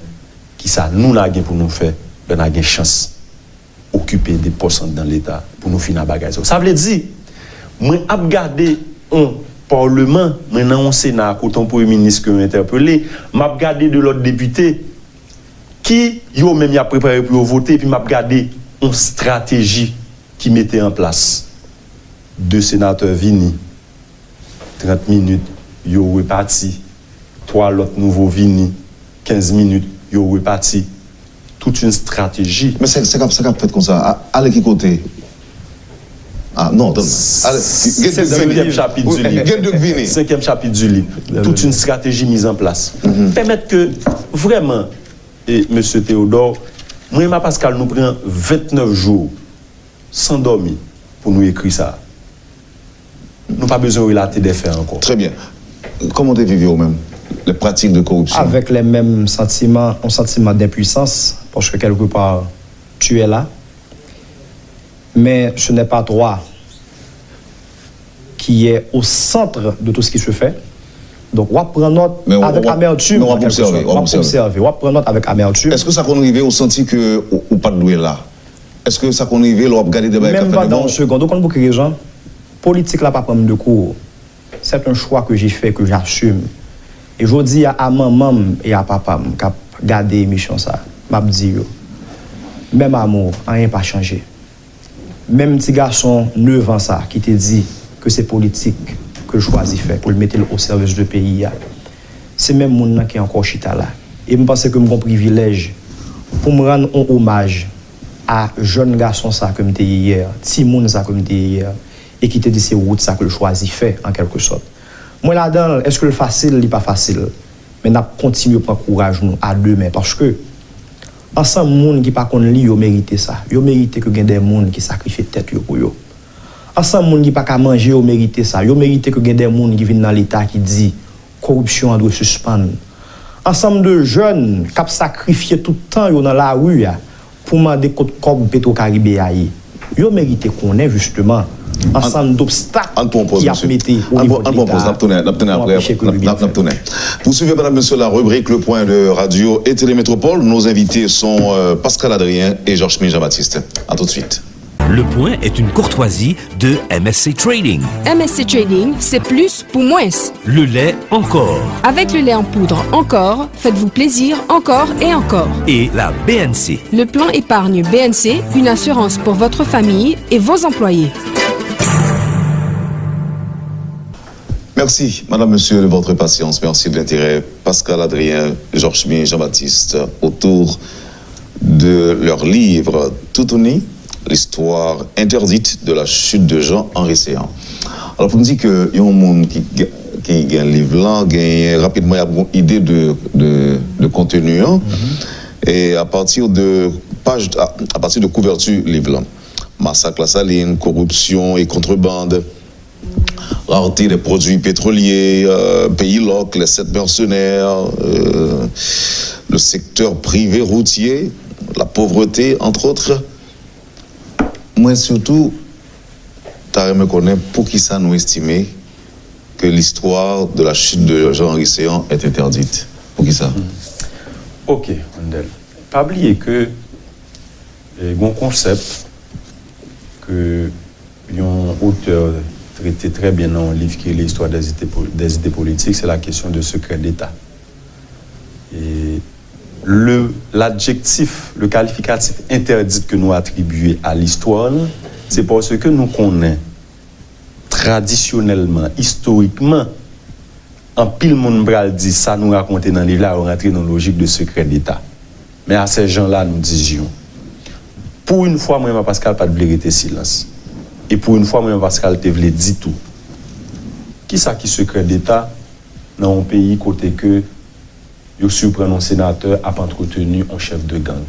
kisa nou n a gen pou nou fè lè n a gen chans okipe de pòs anndan Leta pou nou fin a bagay sa yo. Sa vle di, mwen ap gade yon palman, mwen nan yon Sena kote yon premye minis ke yo entèpele, m ap gade de lòt depite ki yo menm y ap prepare pou yo vote, epi m ap gade yon estrateji ki mete an plas. De senatè vini, trant minit, yo repati. Twa lòt nouvo vini, kenz minit, yo repati. Tout yon estrateji. Men sa, sa k ap, sa k ap fèt konsa? A, ale ki kote? A, non, tann. Ale, gen de k vini. Senkyèm chapit di liv. Gen de k vini. Senkyèm chapit di liv. Tout yon estrateji miz an plas. Pèmèt ke, vrèman, e, mesye Théodore, mwen, Emma Pascal, nou pran vennèf jou san dòmi pou nou ekri sa. Nou pa bezwen relate dè fè ankò. Très bien. Comment te viv yo menm? Les pratiques de corruption. Avec les mêmes sentiments, un sentiment d'impuissance, parce que quelque part, tu es là, mais ce n'est pas toi qui est au centre de tout ce qui se fait. Donc, w ap pran nòt avèk amertim, en quelque sorte. W ap obsève, w ap pran nòt avèk amertim. Èske sa konn rive w santi ke ou, ou pa t dwe la? Èske sa konn rive lè w ap gade de bagay k ap fèt devan w? Menm pandan yon segond, ou konn pou ki rezon? Politik la pa pran m de kou. C'est un choix que j'ai fait, que j'assume. E jodi a, a manman m e a papa m k ap gade emisyon sa, m ap di yo, menm amour, anyen pa chanje. Menm ti gason nèf an sa ki te di ke se politik ke l chwazi fè pou l mete l o sèvis de peyi a, se menm moun nan ki ankò chita la. E m panse ke m gon privilèj pou m rann on omaj a jèn gason sa ke m te ye yè, timoun sa ke m te ye yè, e ki te di se wout sa ke l chwazi fè, an kèlkesòt. Mwen ladan l, èske l fasil? Li pa fasil. Men n ap kontinye pran kouraj nou a de men, paske ansanm moun ki pa konn li, yo merite sa. Yo merite ke gen de moun ki sakrifye tèt yo pou yo. Ansanm moun ki pa ka manje, yo merite sa. Yo merite ke gen de moun ki vin nan Leta ki di, koripsyon an dwe sispann. Ansanm de jèn k ap sakrifye tout tan yo nan lari a pou mande kot kòb Petro Caribe a ye. Yo merite konnen, jisteman, ansanm d obstak ki ap mete o nivo de Leta a pou anpeche ke yo vin fè. Vous suivez, mesdames, messieurs, la rubrique Le Point de Radio et Télé Métropole. Nos invités sont, euh, Pascal Adrien et Jochmy Jean-Baptiste. À tout de suite. Le point est une courtoisie de M S C Trading. M S C Trading, c'est plus pour moins. Le lait encore. Avec le lait en poudre encore, faites-vous plaisir encore et encore. Et la B N C. Le plan épargne B N C, une assurance pour votre famille et vos employés. Merci, Madame, Monsieur, de votre patience. Merci de l'intérêt. Pascal Adrien, Georges Jean-Baptiste, autour de leur livre Toutouni, l'histoire interdite de la chute de Jean Henry Céant. Alò, pou m di ke yon moun ki, ki gen liv lan, genyen rapidman y ap gon ide de, de, de konteni an. E apati de paj, a, apati de kouvèti liv lan. Masak Lasalin, koripsyon e kontreband, rareté des produits pétroliers, euh, peyi lòk, les sept mercenaires, euh, le secteur privé routier, la pauvreté, entre autres. Mwen sitou ta renmen konnen poukisa nou estime ke l'histoire de la chute de Jean Henry Céant est interdite. Poukisa? Ok, Wendell. Pa bliye ke eh, gon konsèp ke yon otè trete trè byen nan yon liv ki rele Histoire des idées, po- des idées politiques, c'est la question de secret d'État. Et le, l'adjectif, le qualificatif interdit que nous attribuer à l'histoire, c'est parce que nous konnen tradisyonèlman, istorikman, anpil moun pral di sa nou rakonte nan liv la yo rantre nan lojik de secret d'État. Men a sè jan la nou di jan. Pou yon fwa mwen Pascal pa t vle rete silans. E pou yon fwa mwen Pascal te vle di tou. Kisa ki secret d'État nan yon peyi kote ke yo siprann yon senatè ap antreteni yon chèf de gang?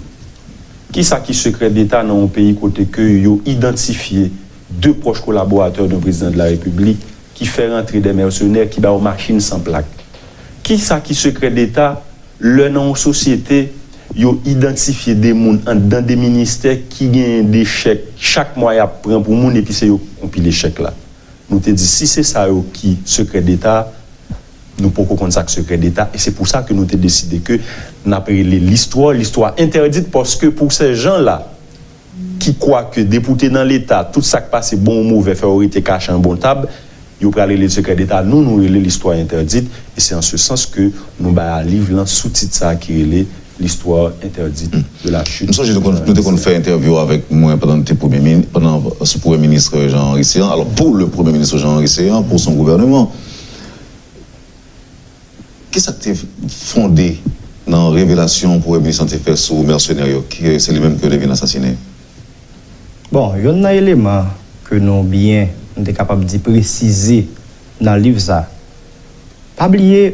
Kisa ki secret d'État nan yon peyi kote ke yo idantifye de pwòch kolaboratè de prezidan de la repiblik ki fè rantre de mèsenè ki ba yo machin san plak? Kisa ki secret d'État lè nan yon sosyete yo idantifye de moun anndan de ministè ki genyen de chèk chak mwa y ap pran pou moun epi se yo k konpile chèk la? Nou te di si se sa yo ki secret d'État, nou poko konn sa k secret d'État e se pou sa ke nou te deside ke n ap rele listwa listwa entèdit paske pou sè jan la ki kwè ke depi w te nan leta tout sa k pase bon ou move fè w rete kache an bon tab, yo pral rele l secret d'État, nou nou rele listwa entèdit e se an se sans ke nou bay a liv lan sou tit sa ki rele l'histoire interdite de la chute. M sonje nou te konn fè entèvyou avèk mwen pandan nou te premye minis, pandan sou premye minis Jean Henry Céant. Alò pou le premye minis Jean Henry Céant, pour son gouvernement, kisa k te fonde nan revelasyon premye minis lan te fè sou mèsenè yo, ki se li menm ke yo te vin asasinen? Bon, yonn nan eleman ke nou byen, nou te kapab di presize nan liv sa. Pa bliye,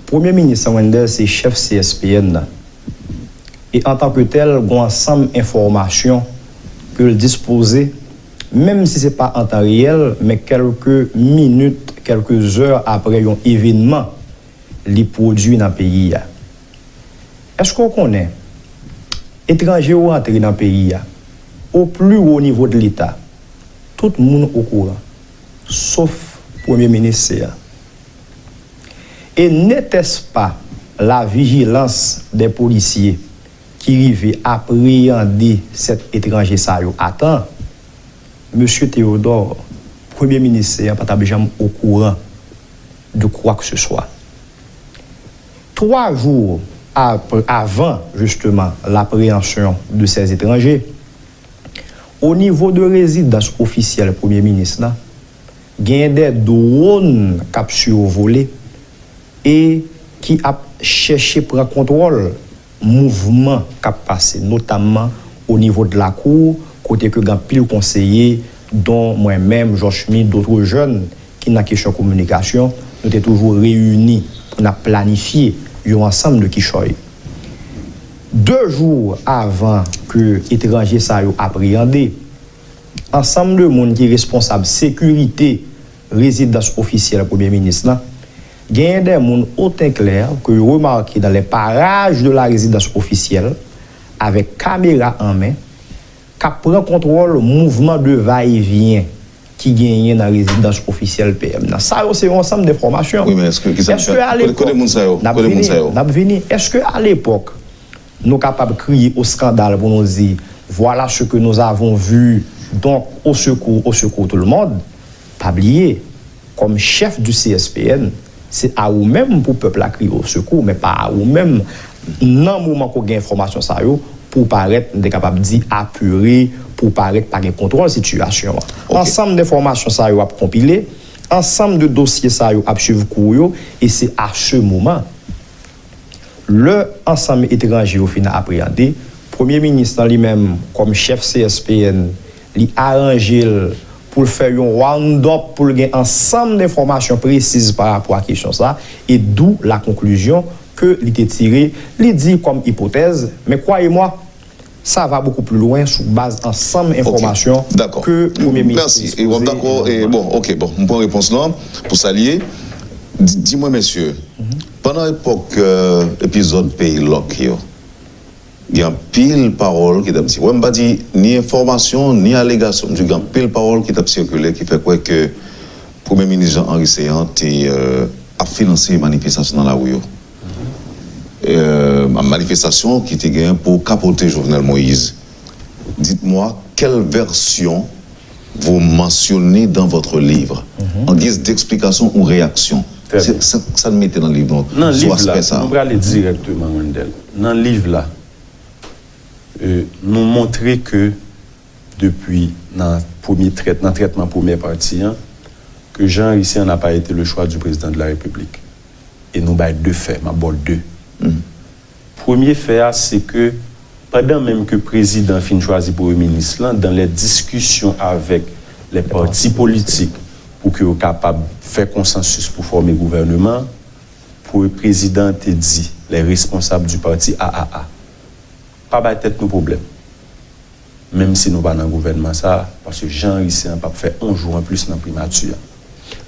Premye Minis Wendell se chèf C S P N nan. E antanke tèl, gen yon ansanm enfòmasyon ke l dispoze, menm si se pa an tan reyèl, men kèlke minit, kèlke zè apre yon evènman li pwodui nan peyi a. Èske w konnen, etranje yo rantre nan peyi a, au plus haut niveau de l'État, tout moun okouran, sof Premye Minis Céant. Et n'était-ce pas la vigilance des policiers ki rive apreyande sèt etranje sa yo a tan, Mesye Théodore, Premye Minis Céant pa t ap janm okouran de quoi que ce soit. Twa jou ap- avan, justement, l'appréhension de ces étrangers, au niveau de rezidans ofisyèl Premye Minis lan, genyen de dwòn k ap sivole e ki ap chèche pran kontwòl mouvman k ap pase, notamman o nivo de lakou, kote ke gen anpil konseye, dont mwen menm, Georges Schmitt, d'autres jeunes, ki nan kesyon kominikasyon, nou te toujou reyini pou n ap planifye yon ansanm de kichòy. De jou avan ke etranje sa yo apreyande, ansanm de moun ki responsab sekirite rezidans ofisyèl Premye Minis lan, genyen de moun otenklè ke yo remake dans les parages de la résidence officielle avèk kamera an men, k ap pran kontwòl mouvman de va e vyen ki genyen nan rezidans ofisyèl P M nan. Sa yo se yon ansanm de enfòmasyon. Wi, men èske, kisa, èske alepòk, kote moun sa yo? N ap vini, n ap vini. Èske alepòk, nou kapab kriye o skandal pou nou di, voilà ce que nous avons vu, Donk, au secours, au secours tout le monde, pa bliye, kòm chèf du C S P N, se a ou menm pou pèp la kriye au secours, men pa a ou menm nan moman ke w gen enfòmasyon sa yo, pou w parèt, m te kapab di, apire, pou w parèt pa gen kontwòl sitiyasyon an. Ansanm de enfòmasyon sa yo ap konpile, ansanm de dosye sa yo ap swiv kou yo, e se a se moman, lè ansanm etranje yo fin apreyande, premye minis lan li menm, kòm chèf C S P N, li aranje l pou l fè yon round-up, pou l gen ansanm de enfòmasyon presiz pa rapò a kesyon sa, e d'où la conclusion ke li te tire, li di kòm ipotèz, men croyez-moi, ça va beaucoup plus loin sou baz ansanm enfòmasyon ke premye minis te ekspoze. Dakò. E w ap dakò, e bon, ok, bon, m pran repons lan pou sa l ye. Di, di mwen, mesye, pandan epòk, euh, epizòd peyi lòk yo, gen anpil pawòl ki t ap di. Wè, m pa di ni enfòmasyon, ni alegasyon. M di gen anpil pawòl ki t ap sikile ki fè kwè ke Premye Minis Jean Henry Céant te, euh, ap finanse manifestasyon nan lari yo. Euh, manifestasyon ki te gen pou kapote Jovenel Moïse. Dites-moi quelle version vous mentionnez dans votre livre, en guise d'explication ou réaction. Sa n mete nan liv nou sou aspè sa a. Nou prale dirèkteman, Wendell. Nan liv la, euh, nou montre ke depi nan premye trèt, nan trètman premyè pati an, ke Jean Henry Céant n'a pas été le choix du président de la République. E nou bay de fè, m ap ba w de. Premye fè a, se ke pandan menm ke prezidan fin chwazi premye minis lan, dans les discussions avec les partis politiques pou ke yo kapab fè konsansis pou fòme gouvèneman, prezidan an te di les responsables du parti A A A, pa bay tèt nou pwoblèm. Menm si nou pa nan gouvènman sa a, paske Jean Henry Céant p ap fè yon jou anplis nan primati a.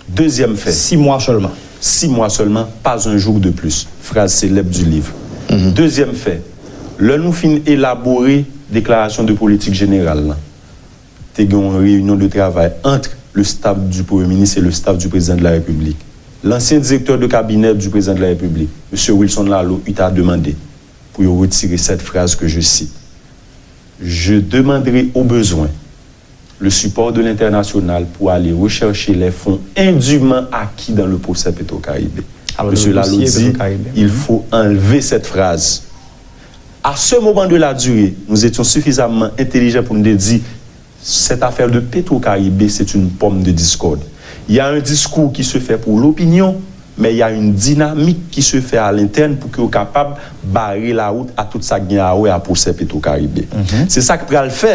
Dezyèm fè. Six mois seulement. Six mois seulement, pas un jour de plus. Phrase célèbre du livre. Dezyèm fè. Lè nou fin elabore deklarasyon de politik jeneral lan, te gen yon reyinyon de travay ant le staff du Premye Minis e le staff du Président de la République. L'ancien directeur de cabinet du Président de la République, Monsieur Wilson Laleau, il t'a demandé pou yo retire cette phrase que je cite. Je demanderai au besoin le support de l'international pour aller rechercher les fonds indûment acquis dans le procès Petro-Caribe. Monsieur Laleau dit, il faut enlever cette phrase. À ce moment de la durée, nous étions suffisamment intelligents pour nous dire, cette affaire de Petro-Caribe, c'est une pomme de discorde. Il y a un discours qui se fait pour l'opinion, mais il y a une dynamique qui se fait à l'interne pou ke yo kapab bare lawout a tout sa k gen a wè a pwosè Petro-Caribe. Se sa k pral fè,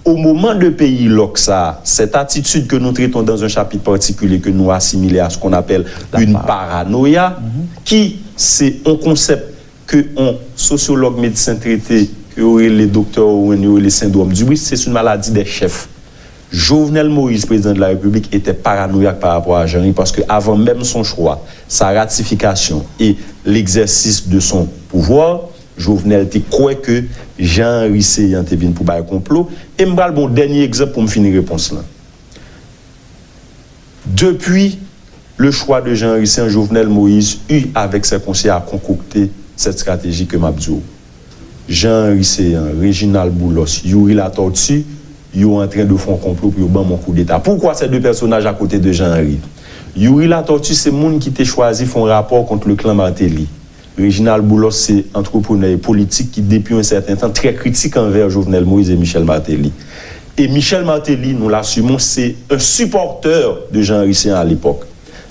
au moment de peyi lòk sa a, cette attitude que nous traitons dans un chapitre particulier que nous assimilé à ce qu'on appelle une paranoïa, ki se yon konsèp ke yon sosyològ medsen trete, ke yo rele Doktè Owen, yo rele sendwòm Dubris, c'est une maladie des chefs. Jovenel Moïse, président de la République, était paranoïaque par rapport à Jean Henry, paske avan menm son chwa, sa ratifikasyon e legzèsis de son pouvwa, Jovenel te kwè ke Jean Henry Céant te vin pou bay konplo. E m pral ba w dènye egzanp pou m fini repons lan. Depi le choix de Jean Henry Céant, Jovenel Moïse eut avec ses conseillers à concocter cette stratégie ke m ap di w. Jean Henry Céant, Réginald Boulos, Youri Latortue, yo antren de fè yon konplo pou yo ban m yon koudeta. Pourquoi ces deux personnages à côté de Jean Henry? Youri Latortue se moun ki te chwazi fè yon rapò kont le clan Martelly. Réginald Boulos se antreprenè e politik ki depi yon sèten tan trè kritik anvè Jovenel Moïse e Michel Martelly. E Michel Martelly, nou l asime, se un supporteur de Jean Henry Céant à l'époque.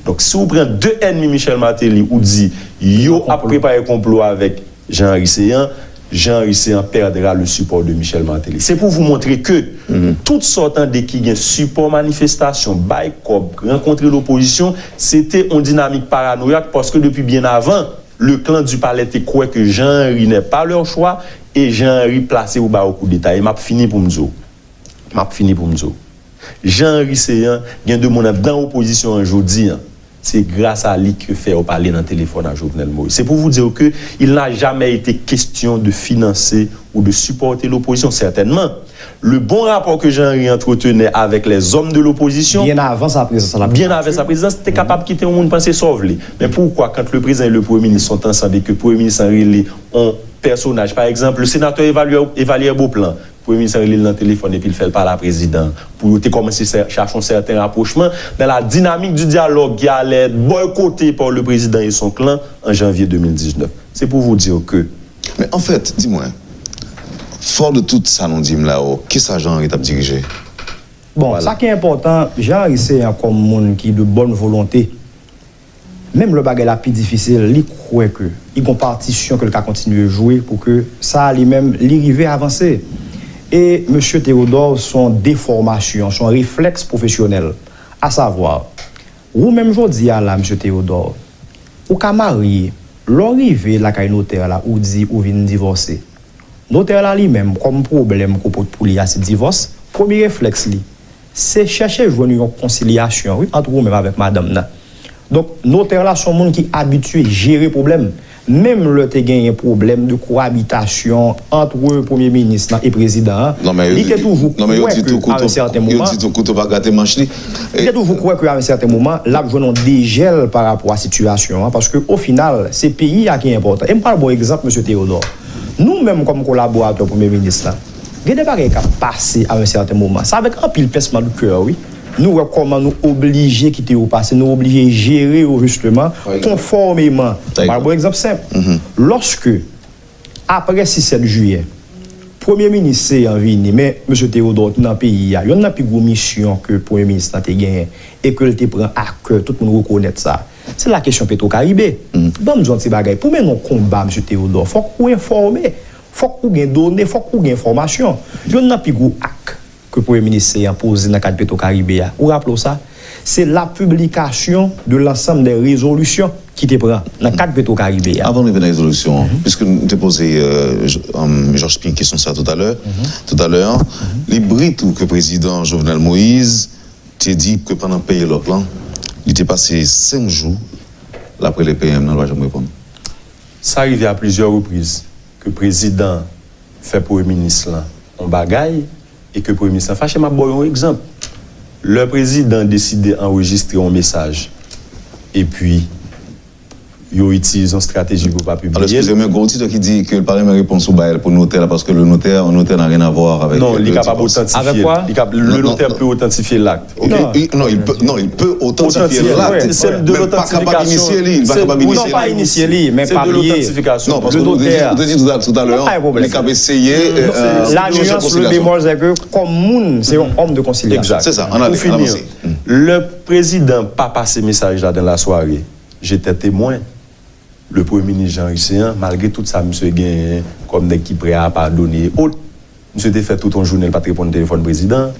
Donk, si w pran de ènmi Michel Martelly, ou di yo ap prepare konplo avèk Jean Henry Céant, Jean Henry Céant perdra le support de Michel Martelly. Se pou vou montre ke tout sa w tande ki gen sipò manifestasyon, bay kòb, rankontre lopozisyon, se te yon dinamik paranoyak paske depi byen avan, le clan du palais te kwè ke Jean Henry n'est pas leur choix e Jean Henry plase pou ba yo koudeta. E m ap fini pou m di w. M ap fini pou m di w. Jean Henry Céant, gen de moun anndan opozisyon an jodi an. Se gras a li ke fè yo pale nan telefòn a Jovenel Moïse. C'est pour vous dire que il n'a jamais été question de financer ou de supporter l'opposition, certainement. Le bon rapport que Jean Henry entretenait avec les hommes de l'opposition, byen avan sa prezans la, byen avan sa prezans, te kapab kite yon moun panse sa w vle. Men poukwa, quand le président et le premier ministre sont ensemble et que premye minis lan rele yon pèsonaj, pa egzanp, le sénateur Evalière, Evalière Beauplan, Premye minis lan rele l nan telefòn epi l fè l pale a prezidan an pou yo te kòmanse chache yon sèten rapwochman dans la dynamique du dialogue qui allait être boycotté par le président et son clan en janvier deux mille dix-neuf. C'est pour vous dire que Men anfèt, di mwen, fò de tout sa nou di m la yo, kisa Jean Henry t ap dirije? Bon, sa ki enpòtan, Jean Henry Céant kòm moun ki de bòn volonte, menm lè bagay la pi difisil, li kwè ke li gon patisyon ke l ka kontinye jwe pou ke sa a li menm li rive avanse. E mesye Théodore se yon defòmasyon, se yon reflèks pwofesyonèl. Asavwa, ou menm jodi a la, mesye Théodore, ou ka marye, lè w rive lakay notè la, ou di ou vin divòse. Notè la li menm, kòm pwoblèm ke w pot pou li a se divòs, premye reflèks li, se chèche jwenn yon konsilyasyon, wi, ant ou menm avèk madanm nan. Donk, notè la se yon moun ki abitye jere pwoblèm. Menm lè te genyen pwoblèm de koabitasyon ant premye minis lan e prezidan an, li te toujou kwè ke a yon sèten moman, li te toujou kwè ke a yon sèten moman, l ap jwenn yon dejèl pa rapò a sitiyasyon an, paske o final, se peyi a ki enpòtan. E m pral ba w egzanp, mesye Théodore. Nou menm kòm kolaboratè premye minis lan, gen de bagay k ap pase a yon sèten moman. Se avèk anpil pincement de cœur, wi. Nou wè kòman nou oblije kite yo pase, nou oblije jere yo jisteman, konfòmeman. M pral ba w egzanp senp. Lòske, apre sis sèt jiyè, premye minis Céant vini, men mesye Théodore te nan peyi a, yonn nan pi gwo misyon ke premye minis lan te genyen e ke l te pran a kè, tout moun rekonèt sa, se la kesyon Petro Caribe. Ban m di w yon ti bagay, pou w mennen yon konba, mesye Théodore, fòk ou enfòme, fòk ou gen done, fòk ou gen enfòmasyon. Yonn nan pi gwo ak ke premye minis Céant poze nan kad Petro Caribe a, ou raple w sa? Se la publication de l'ensemble des résolutions ki te pran nan kad Petro Caribe a. Avan n rive nan rezolisyon an, piske nou te poze Georges Pink kesyon sa toutalè, toutalè, li bri tou ke prezidan Jovenel Moïse te di ke pandan peyilòk lan, li te pase senk jou l ap rele P M nan, l pa janm reponn. Sa rive a plizyè repriz ke prezidan fè premye minis lan yon bagay e ke premye minis lan fache. M ap ba w yon egzanp. Lè prezidan deside anrejistre yon mesaj epi yo itilize yon estrateji pou yo pa pibliye l. Excusez-moi, gon oditè ki di ke l pa renmen repons ou bay pou notè la, parce que le notaire, un notaire n'a rien à voir avec le divorce. Non, li kapab otantifye l. Le notaire peut authentifier l'acte. Non, il peut, non, il peut authentifier l'acte, men pa kapab inisye li, li pa kapab inisye li. Non, pa inisye li, men pa bliye. Non, paske ou te di toutalè, li k ap eseye. La nuance, le bémol, c'est que kòm moun, se yon homme de conciliation. Se sa, ann ale, ann avanse. Lè prezidan pa pase mesaj la dans la soirée, j'étais témoin. Le premye minis Jean Henry Céant, malgre tout sa misye genyen kòm nèg ki prè a padone e ot, misye te fè tout yon jounen l pa t reponn telefòn prezidan.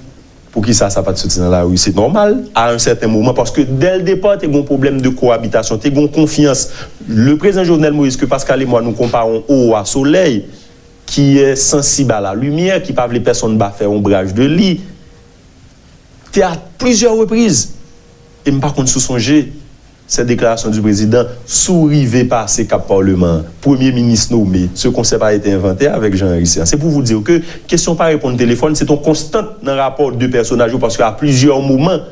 Poukisa sa pa t soti nan lari? Se nòmal, a yon sèten moman, paske dè l depa te gen yon pwoblèm de koabitasyon, te gen yon konfyans. Le prezidan Jovenel Moïse, ke Pascal e mwa nou konpare yon owo a solèy, ki è sansib a la limyè, ki pa vle pèsonn ba fè onbraj de li, te a plizyè repriz, e m pa konn si w sonje, cette déclaration du président, si w rive pase Kap Paleman an, premye minis nome, ce concept a été inventé avec Jean Henry Céant. C'est pour vous dire que kesyon pa reponn telefòn, se t on konstant nan rapò de pèsonaj yo, paske a plizyè moman,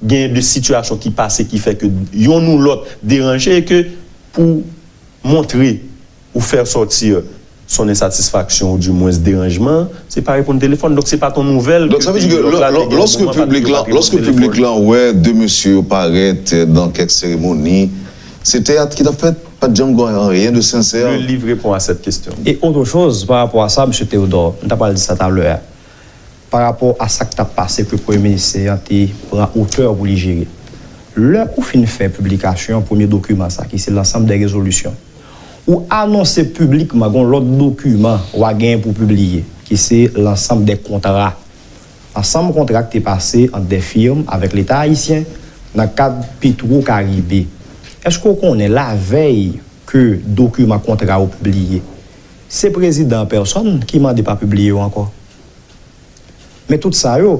gen de sitiyasyon ki pase ki fè ke yonn ou lòt deranje e ke pou montre ou faire sortir son insatisfaction ou du moins deranjman, se pa reponn telefòn. Donk se pa t on nouvèl ke peyi lòk la te gen yon moman pa t reponn telefòn. Donk sa vle di ke lòske piblik lan wè de mesye yo parèt dans kèk seremoni, se teyat ki t ap fèt, pa t janm gen anyen de sensè. Le livre répond à cette question. Et autre chose, par rapport à ça, mesye Théodore, m ta pral di sa talè a. Pa rapò a sa k t ap pase ke premye minis Céant te pran otè pou li jere. Lè ou fin fè piblikasyon premye dokiman sa, ki se l'ensemble des résolutions, ou anonse piblikman gen yon lòt dokiman w a genyen pou pibliye, ki se l'ensemble des contrats. Ansanm kontra k te pase ant de firm avèk Leta ayisyen nan kad Petro Caribe. Èske w konnen lavèy ke dokiman kontra yo pibliye, se prezidan an pèsòn ki mande pa pibliye yo ankò? Men tout sa yo,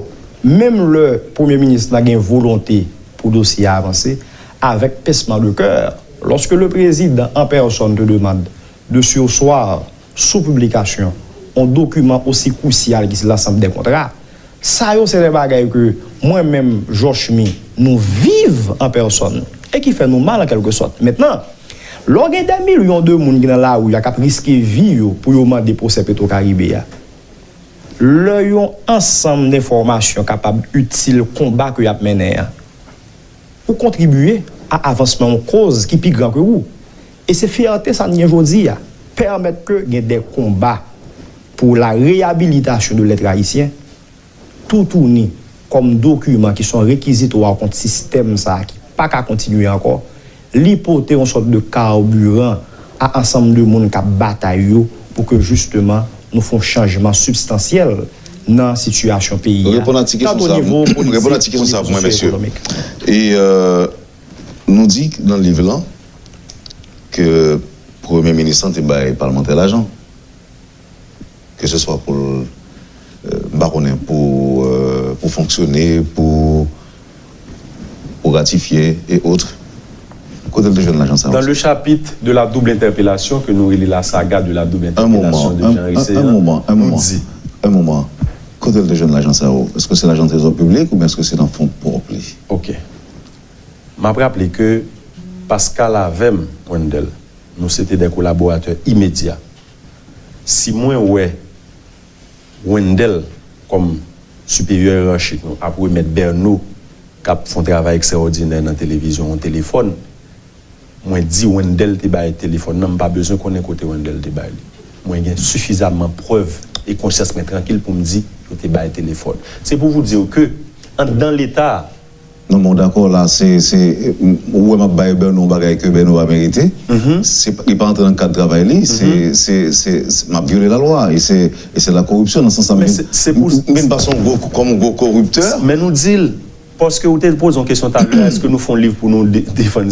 menm lè premye minis la gen volonte pou dosye a avanse, avèk pincement de cœur, lorsque le président en personne te demande de surseoir sou piblikasyon yon dokiman osi kwisyal ki se l'ensemble des contrats, sa yo se de bagay ke mwen menm, Jochmy, nou viv an pèsòn e ki fè nou mal an kèlkesòt. Mentnan, lè w gen dè milyon de moun ki nan lari a k ap riske vi yo pou yo mande pwosè Petro Caribe a, Lè yon ansanm enfòmasyon kapab itil konba ke y ap mennen an, ou kontribye a avansman yon koz ki pi gran ke ou. E se fyète sa n gen jodi a, pèmèt ke gen de konba pou la reyabilitasyon de lèt ayisyen, toutouni kòm dokiman ki se yon rekizitwa kont sistèm sa a ki pa ka kontinye ankò, li pote yon sòt de kabiran a ansanm de moun k ap batay yo pou ke jisteman nou fè yon chanjman sibstansyèl nan sitiyasyon peyi a, Reponn a ti kesyon sa, nivo reponn a ti kesyon sa pou mwen, mesye. E, euh, nou di nan liv lan ke premye minis lan te bay palmantè lajan. Ke se swa pou l, euh, m pa konnen, pou, euh, pou fonksyone, pou, pou ratifye, et autres. Kote l te jwenn lajan sa yo? Dans le chapitre de la double interpellation, ke nou rele la saga de la double interpellation de Jean Ricéan, nou di, un moment, kote l te jwenn lajan sa yo? Èske se lajan trezò piblik oubyen èske se nan fon pwòp li? Ok. M ap raple ke Pascal avè m, Wendell, nou se te de kolaboratè imedya. Si mwen wè Wendell kòm siperyè yerachik nou ap remèt Bèno k ap fè yon travay ekstraòdinè nan televizyon yon telefòn, mwen di Wendell te bay telefòn nan, m pa bezwen konnen kote Wendell te bay li. Mwen gen sifizaman prèv e konsyans mwen trankil pou m di yo te bay telefòn. Se pou vous dire que anndan Leta a, Non, men w dakò la, se, se, ou wè m ap bay Bèno yon bagay ke Bèno pa merite. Se pa, li pa antre nan kad travay li, se, se, se, se, m ap vyole lalwa, e se, e se la koripsyon nan sans sa. Men se, se pou m vin pase yon gwo, kòm yon gwo koriptè. Men nou di l, paske ou te poze yon kesyon talè, èske nou fè yon liv pou nou de-, defann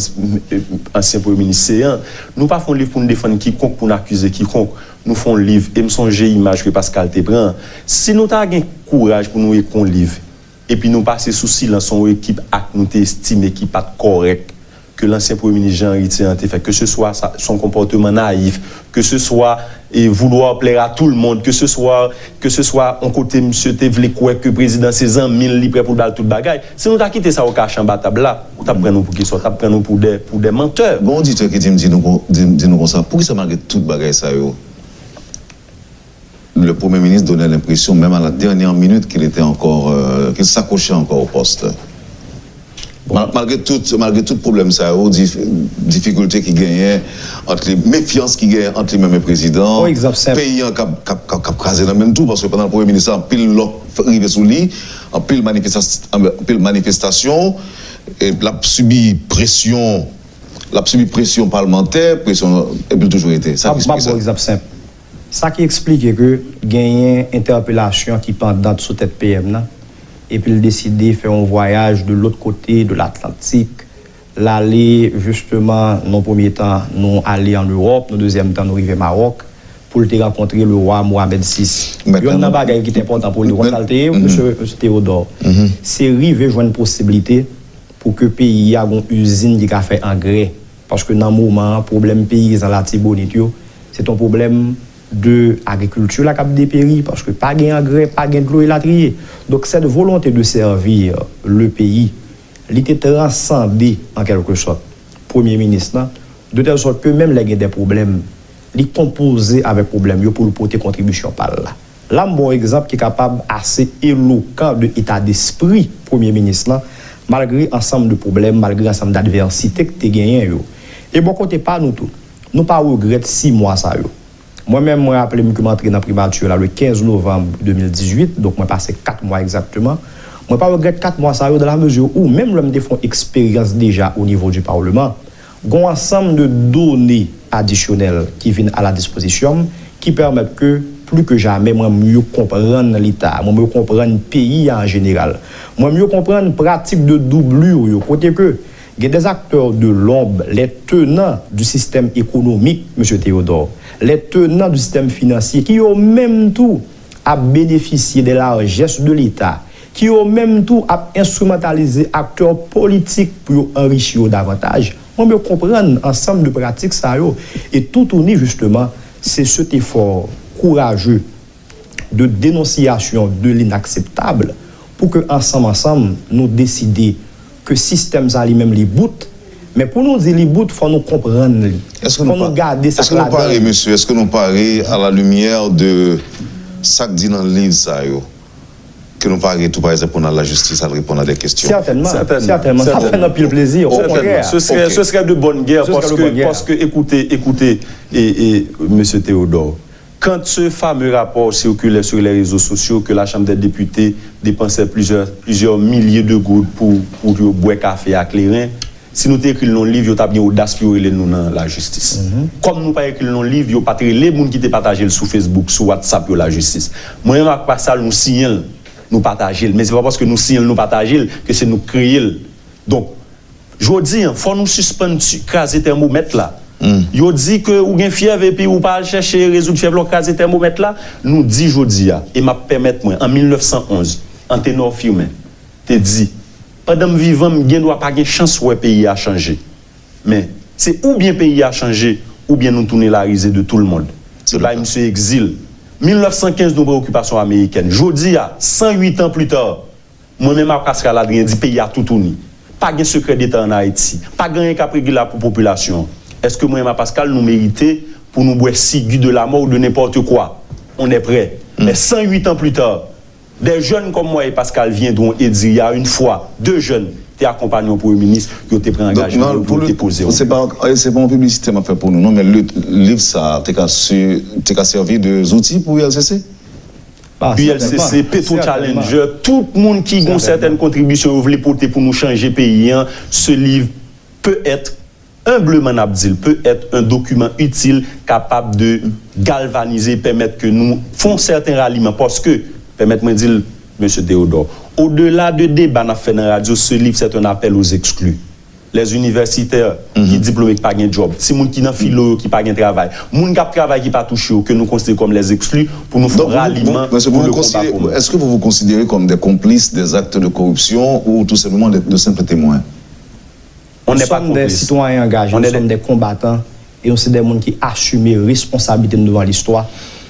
ansyen premye minis Céant? Nou pa fè yon liv pou nou defann kikonk, pou nou akize kikonk. Nou fè yon liv, e m sonje imaj ke Pascal te pran. Si nou ta gen kouraj pou nou ekri yon liv, epi nou pase sou silans yon ekip ak nou te estime ki pa t kòrèk ke lansyen premye minis Jean Ricéan te fè, ke se swa sa, son konpòteman nayif, ke se swa, e, vouloir plaire à tout le monde, ke se swa, ke se swa yon kote misye te vle kwè ke prezidan se zanmi l, li prè pou l ba l tout bagay. Si nou ta kite sa yo kache anba tab la, ou t ap pran nou pou kisa? Ou t ap pran nou pou de, pou de mantè. Gen yon oditè ki di m, di nou kon-, di, di nou konsa, poukisa malgre tout bagay sa yo, le Premier ministre donnait l'impression, même à la dernière minute, qu'il était encore, euh, qu'il s'accrochait encore au poste. Mal-, malgre tout, malgre tout pwoblèm sa yo, dif-, difikilte ki genyen ant li, mefyans ki genyen ant li menm e prezidan, peyi an k ap, k ap, k ap, k ap kraze nan men l tou, paske pandan l premye minis la, anpil lòk rive sou li, anpil manifestas-, anpil manifestasyon, e l ap sibi presyon, l ap sibi presyon palmantè, presyon, epi l toujou rete. Sa ki eksplike sa. M ap ba w egzanp senp. Sa ki eksplike ke genyen entèpelasyon ki pandant sou tèt P M nan, epi l deside fè yon vwayaj de lòt kote de Latlantik, l ale, jisteman, nan premye tan, nou ale ann Ewòp, nan dezyèm tan, nou rive Mawòk, pou l te rankontre le roi Mohamed sis. Youn nan bagay ki te enpòtan pou li, ou konn sa l te ye, mesye, mesye Teyodò? Se rive jwenn posiblite pou ke peyi a gon izin ki ka fè angrè. Paske nan moman an, pwoblèm peyizan Latibonit yo, se t on pwoblèm de agrikilti la k ap deperi, paske pa gen angrè, pa gen dlo, elatriye. Donk, cette volonté de servir le pays, li te transande, an kèlke sòt, premye minis lan, de tèl sòt ke menm lè gen de pwoblèm, li konpoze avèk pwoblèm yo pou l pote kontribisyon pa l la. La, m ba w egzanp ki kapab ase elokan de eta despri premye minis lan, malgre ansanm de pwoblèm, malgre ansanm d advèsite k te genyen yo. E bò kote pa nou tou, nou pa regrèt sis mwa sa yo. Mwen menm, mwen raple m ke m antre nan primati la le kenz novanm de mil dizuit, donk mwen pase kat mwa egzakteman. Mwen pa regrèt kat mwa sa yo, dans la mesure où, menm lè m te fè yon eksperyans deja o nivo di palman, gon ansanm de done adisyonèl ki vin a la dispozisyon m, ki pèmèt ke, pli ke jamè, mwen mye konprann Leta, mwen mye konprann peyi a an jeneral. Mwen mye konprann pratik de doublure yo, kote ke gen des acteurs de l'ombre, les tenants du système économique, mesye Théodore, les tenants du système financier, ki yo menm tou ap benefisye de larjès de Leta, ki yo menm tou ap enstrimantalize aktè politik pou yo anrichi yo davantaj. Mwen mye konprann ansanm de pratik sa yo, e toutouni, jisteman, se cet effort courageux de dénonciation de l'inakseptab pou ke ansanm, ansanm, nou deside ke sistèm sa li menm li bout, men pou nou di li bout, fò nou konprann li. Fò nou gade sa k ladan li. Èske nou pare, mesye? Èske nou pare à la lumière de Sa k di nan liv sa yo, ke nou pare tou, pa egzanp, pou n al lajistis, al reponn a de kesyon. Sètènman, sètènman. Sa fè n anpil plezi, okontrè. Ce serait, ce serait de bonne guerre, paske, paske, ekoute, ekoute, e, e, Mesye Théodore, quand ce fameux rapport circulait sur les réseaux sociaux que la Chambre des députés dépensait plusieurs, plusieurs milliers de goud pou, pou yo bwè kafe a kleren, si nou te ekri l nan liv, yo t ap gen odas pou yo rele nou nan lajistis. Kòm nou pa ekri l nan liv, yo pa t rele moun ki te pataje l sou Facebook, sou WhatsApp yo lajistis. Mwen menm ak Pascal, nou siyen l, nou pataje l. Men se pa paske nou siyen l, nou pataje l, ke se nou k kreye l. Donk, jodi a, fò nou sispann kraze tèmomèt la. Yo di ke ou gen fyèv epi ou pa al chèche rezoud fyèv la, w kraze tèmomèt la. Nou di jodi a, e m ap pèmèt mwen, an mil nèf san onz, Anténor Firmin te di, pandan m vivan, m gen dwa pa gen chans wè peyi a chanje. Men, se oubyen peyi a chanje, oubyen nou tounen larize de tout le monde. Yo bay misye egzil. Mil nèf san kenz, nou pran okipasyon amerikèn. Jodi a, san uit an pli ta, mwen menm ak Pascal Adrien di peyi a toutouni. Pa gen sekrè deta ann Ayiti. Pa gen anyen k ap regle la pou popilasyon an. Èske mwen menm ak Pascal, nou merite pou nou bwè sigi de la mort ou de n'importe quoi? On est prêt. Men san uit an pli ta, des jeunes comme moi et Pascal viendront et dire, il y a une fois, deux jeunes te akonpanye yon premye minis, yo te pran angajman yo pou yo te poze yon. Se pa, se pa yon piblisite m ap fè pou nou, non, men liv sa a te ka, te ka sèvi de zouti pou U L C C. U L C C, Petro Challenger, tout moun ki gen sètèn kontribisyon yo vle pote pou nou chanje peyi an, ce livre peut être, humblement n ap di l, peut être un document utile, kapab de galvanize, pèmèt ke nou fè yon sèten raliman, paske, pèmèt mwen di l, Mesye Théodore, au-delà de deba n ap fè nan radyo, ce livre c'est un appel aux exclus. Les universitaires ki diplome ki pa gen djòb, timoun ki nan filo yo ki pa gen travay, moun k ap travay ki pa touche yo, ke nou konsidere kòm les exclus, pou nou fè yon raliman pou le konba komon. Est-ce que vous vous considérez comme des complices des actes de corruption ou tout simplement de, de simples témoins? Nous sommes des citoyens engagés, nous sommes des combattants, e nou se de moun ki asime responsablite nou devan listwa,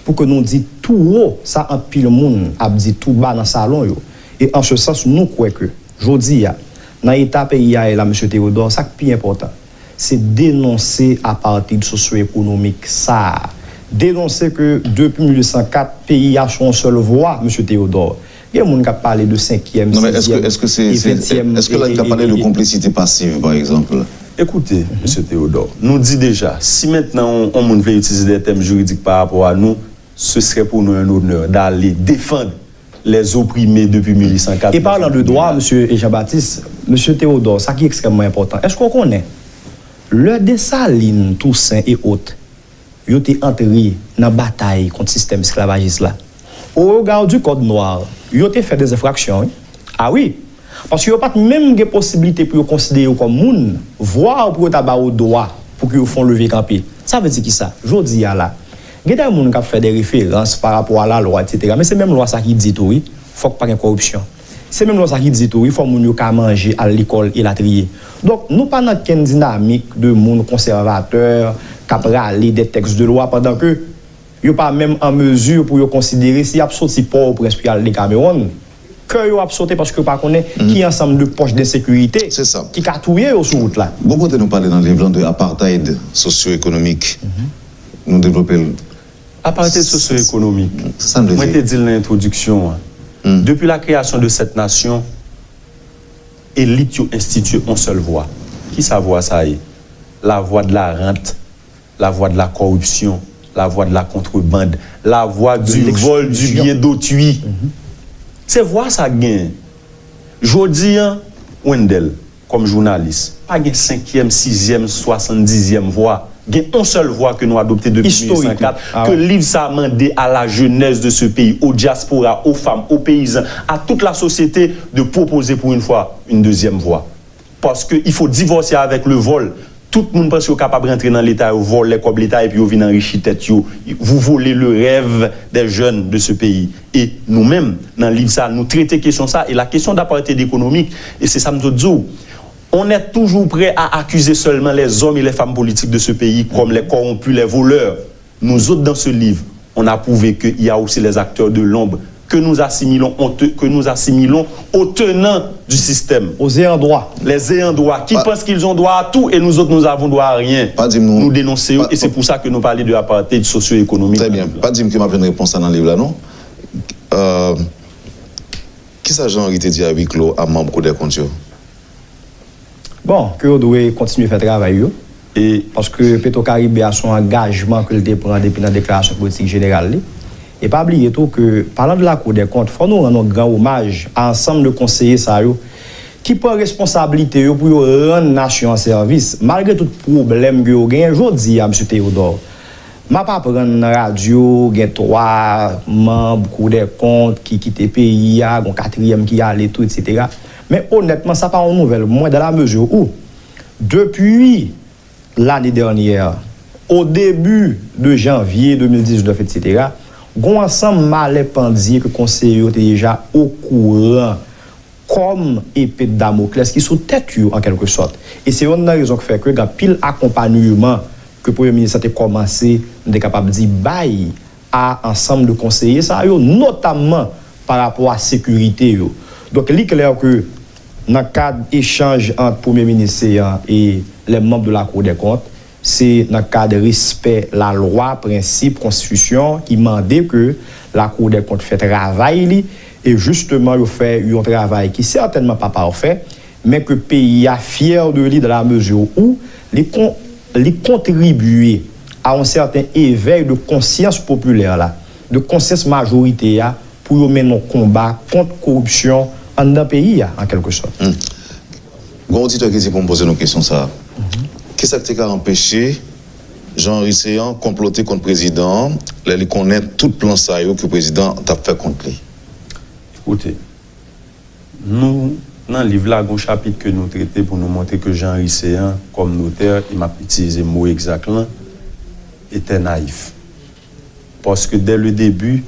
pou ke nou di tou wo sa anpil moun ap di tou ba nan salon yo. E an se sans, nou kwè ke jodi a, nan eta peyi a ye la, Mesye Théodore, sa k pi enpòtan, se denonse apartheid sosyo-ekonomik sa a. Denonse ke depi mil uit san kat, peyi a sou yon sèl vwa, Mesye Théodore. Gen moun k ap pale de senkyèm, sizyèm, e ventyèm. Est-ce que là il t'a parlé de complicité passive, par exemple? Ekoute, Mesye Théodore, nou di deja, si mentnan yon, yon moun vle itilize de tèm jiridik pa rapò a nou, ce serait pour nous un honneur d'aller défendre les opprimés depuis mil uit san kat. E palan de dwa, Mesye Jean-Baptiste, Mesye Théodore, sa ki ekstrèmman enpòtan, èske w konnen lè Desalin, Tousen e ot, yo te antre nan batay kont sistèm esklavajis la, au regard du code noir, yo te fè des infractions, wi. A wi. Paske yo pa t menm gen posiblite pou yo konsidere yo kòm moun, vwa pou yo ta ba yo dwa pou ke yo fè yon leve kanpe. Sa vle di kisa? Jodi a la, gen de moun k ap fè de referans pa rapò a lalwa, etsetera. Men se menm lwa sa ki di tou, wi, fòk pa gen kòripsyon. Se menm lwa sa ki di tou, wi, fò moun yo ka manje, al lekòl, elatriye. Donk, nou pa nan kenn dinamik de moun konsèvatè k ap rale de tèks de lwa pandan ke yo pa menm an mezi pou yo konsidere si y ap soti Pòtoprens pou y al Dekamewon, kè yo ap sote paske yo pa konnen ki ansanm de pòch de ensekirite ki ka touye yo sou wout la. Bon kote nou pale nan liv lan de apartheid sosyo-ekonomik. Nou devlope l. Apartheid sosyo-ekonomik. Mwen te di l nan entwodiksyon an. Depuis la création de cette nation, elit yo enstitye yon sèl vwa. Kisa vwa sa ye? La voie de la rente, la voie de la corruption, la voie de la contrebande, la voie du vol du bien d'autrui. Se vwa sa k genyen. Jodi a, Wendell, kòm jounalis, pa gen senkyèm, sizyèm, swasanndizyèm vwa. Gen yon sèl vwa ke nou adopte depi mil uit san kat, ke liv sa a mande à la jeunesse de ce pays, aux diasporas, aux femmes, aux paysans, à toute la société de proposer pour une fois une deuxième voie. Parce que il faut divorcer avec le vol. Tout moun panse yo kapab rantre nan Leta, yo vòlè kòb Leta epi yo vin anrichi tèt yo. Vous volez le rêve des jeunes de ce pays. E nou menm, nan liv sa, nou trete kesyon sa. E la question d'apartheid économique, e se sa m sot di w, on est toujours prêt à accuser seulement les hommes et les femmes politiques de ce pays comme les corrompus, les voleurs. Nous autres, dans ce livre, on a prouvé qu'il y a aussi les acteurs de l'ombre que nous assimilons, on te- que nous assimilons aux tenants du système. Aux ayants droit. Les ayants droit, qui pensent qu'ils ont droit à tout et nous autres, nous avons droit à rien. Nous dénoncer, et c'est pour ça que nous parlons de apartheid socio-économique. Très bien. Pa di m ke m ap jwenn repons la nan liv la, non. Euh, Kisa Jean Henry te di a huis clos a manm Cour des comptes yo? Bon, ke yo dwe kontinye fè travay yo. E paske Petwokaribe a se yon angajman ke l te pran depi nan deklarasyon politik jeneral li. E pa bliye tou ke, palan de la Cour des comptes, fò nou rann yon gran omaj a ansanm de konseye sa yo ki pran responsablite yo pou yo rann nasyon an sèvis, malgre tout pwoblèm ke yo genyen. Jodi a, Mesye Théodore, m ap aprann nan radyo, gen twa manm Cour des comptes ki kite peyi a, gen yon katriyèm ki ale tou, etsetera. Men onètman, sa pa yon nouvèl pou mwen, dans la mesure où, depuis l'année dernière, au début de janvier deux mille dix-neuf, etsetera, gen yon ansanm malè pandye ke konseye yo te deja okouran kòm epe de Damoklès ki sou tèt yo, an kèlke sòt. E se youn nan rezon ki fè ke gen anpil akonpayman ke Premye Minis lan te kòmanse, m te kapab di, bay a ansanm de konseye sa yo, notamman pa rapò a sekirite yo. Donk, li klè ke nan kad echanj ant Premye Minis an e les membres de la Cour des comptes, se nan kad respè lalwa, prensip, konstitisyon ki mande ke la Cour des comptes fè travay li, e jisteman yo fè yon travay ki sètènman pa pafè, men ke peyi a fyè de li dans la mesure où li kon, li kontribye a yon sèten evèy de konsyans popilè la, de konsyans majorite a, pou yo mennen yon konba kont koripsyon anndan peyi a, an kèlke sòt. Gon oditè ki di pou m poze nou kesyon sa a. Kisa k te ka anpeche Jean Henry Céant konplote kont prezidan an lè li konnen tout plan sa yo ke prezidan an t ap fè kont li? Koute, nou, nan liv la, gon chapit ke nou trete pou nou montre ke Jean Henry Céant, kòm notè, e m ap itilize mo egzak lan, etè nayif. Paske dè le debi,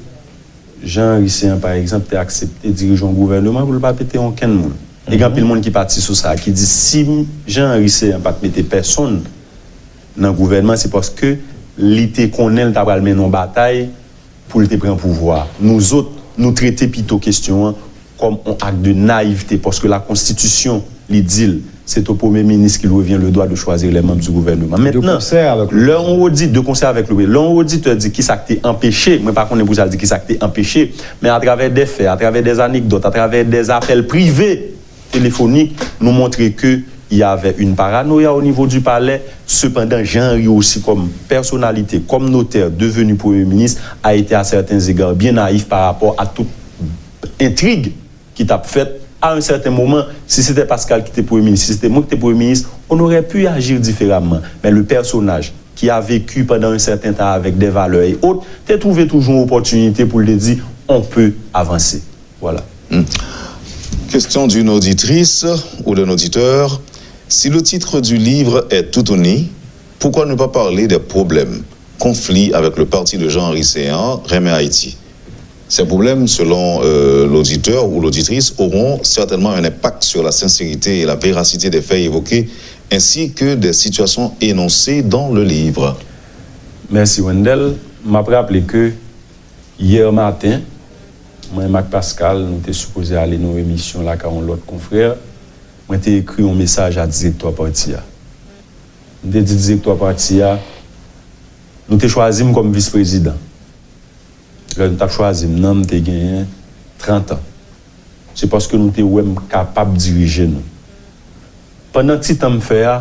Jean Henry Céant, pa egzanp, te aksepte dirije yon gouvèneman pou l pa mete okenn moun. E gen anpil moun ki pati sou sa, ki di si Jean Henry Céant pa t mete pèsonn nan gouvènman, se paske li te konnen l ta pral mennen yon batay pou l te pran pouvwa. Nou zòt, nou trete pito kesyon an kòm yon ak de nayivte, paske lakonstitisyon, li di l, c'est au Premier ministre qu'il revient le droit de choisir les membres du gouvernement. Maintenant, lè yon odit, de concert avec le, lè yon oditè di kisa k te anpeche, mwen pa konnen pou sa l di kisa k te anpeche, men atravè des faits, atravè des anecdotes, atravè des appels privés téléphoniques, nou montre ke y avait une paranoïa au niveau du palais. Cependant, Jean Henry aussi, comme personnalité, comme notaire devenu Premier ministre, a été à certains égards bien naïf par rapport à toute intrigue ki t ap fèt. À un certain moment, si c'était Pascal ki te premye minis, si c'était moi ki te premye minis, on aurait pu agir différemment. Mais le personnage qui a vécu pendant un certain temps avec des valeurs et autres, te trouvé toujours une opportunité pour le dire, on peut avancer. Voilà. Question d'une auditrice ou d'un auditeur. Si le titre du livre est Toutouni, pourquoi ne pas parler des problèmes, conflits avec le parti de Jean-Henri Céant, Renmen Ayiti? Ces problèmes, selon euh, l'auditeur ou l'auditrice, auront certainement un impact sur la sincérité et la véracité des faits évoqués, ainsi que des situations énoncées dans le livre. Mèsi Wendell. M ap raple ke yè maten, mwen, Marc Pascal, nou te sipoze ale nan yon emisyon lakay yon lòt konfrè. Mwen te ekri yon mesaj a direktwa pati a. M te di direktwa pati a, nou te chwazi m kòm vis prezidan. Lè nou t ap chwazi m nan, m te genyen trant an. Se paske nou te wè m kapab dirije nou. Pandan ti tan m fè a,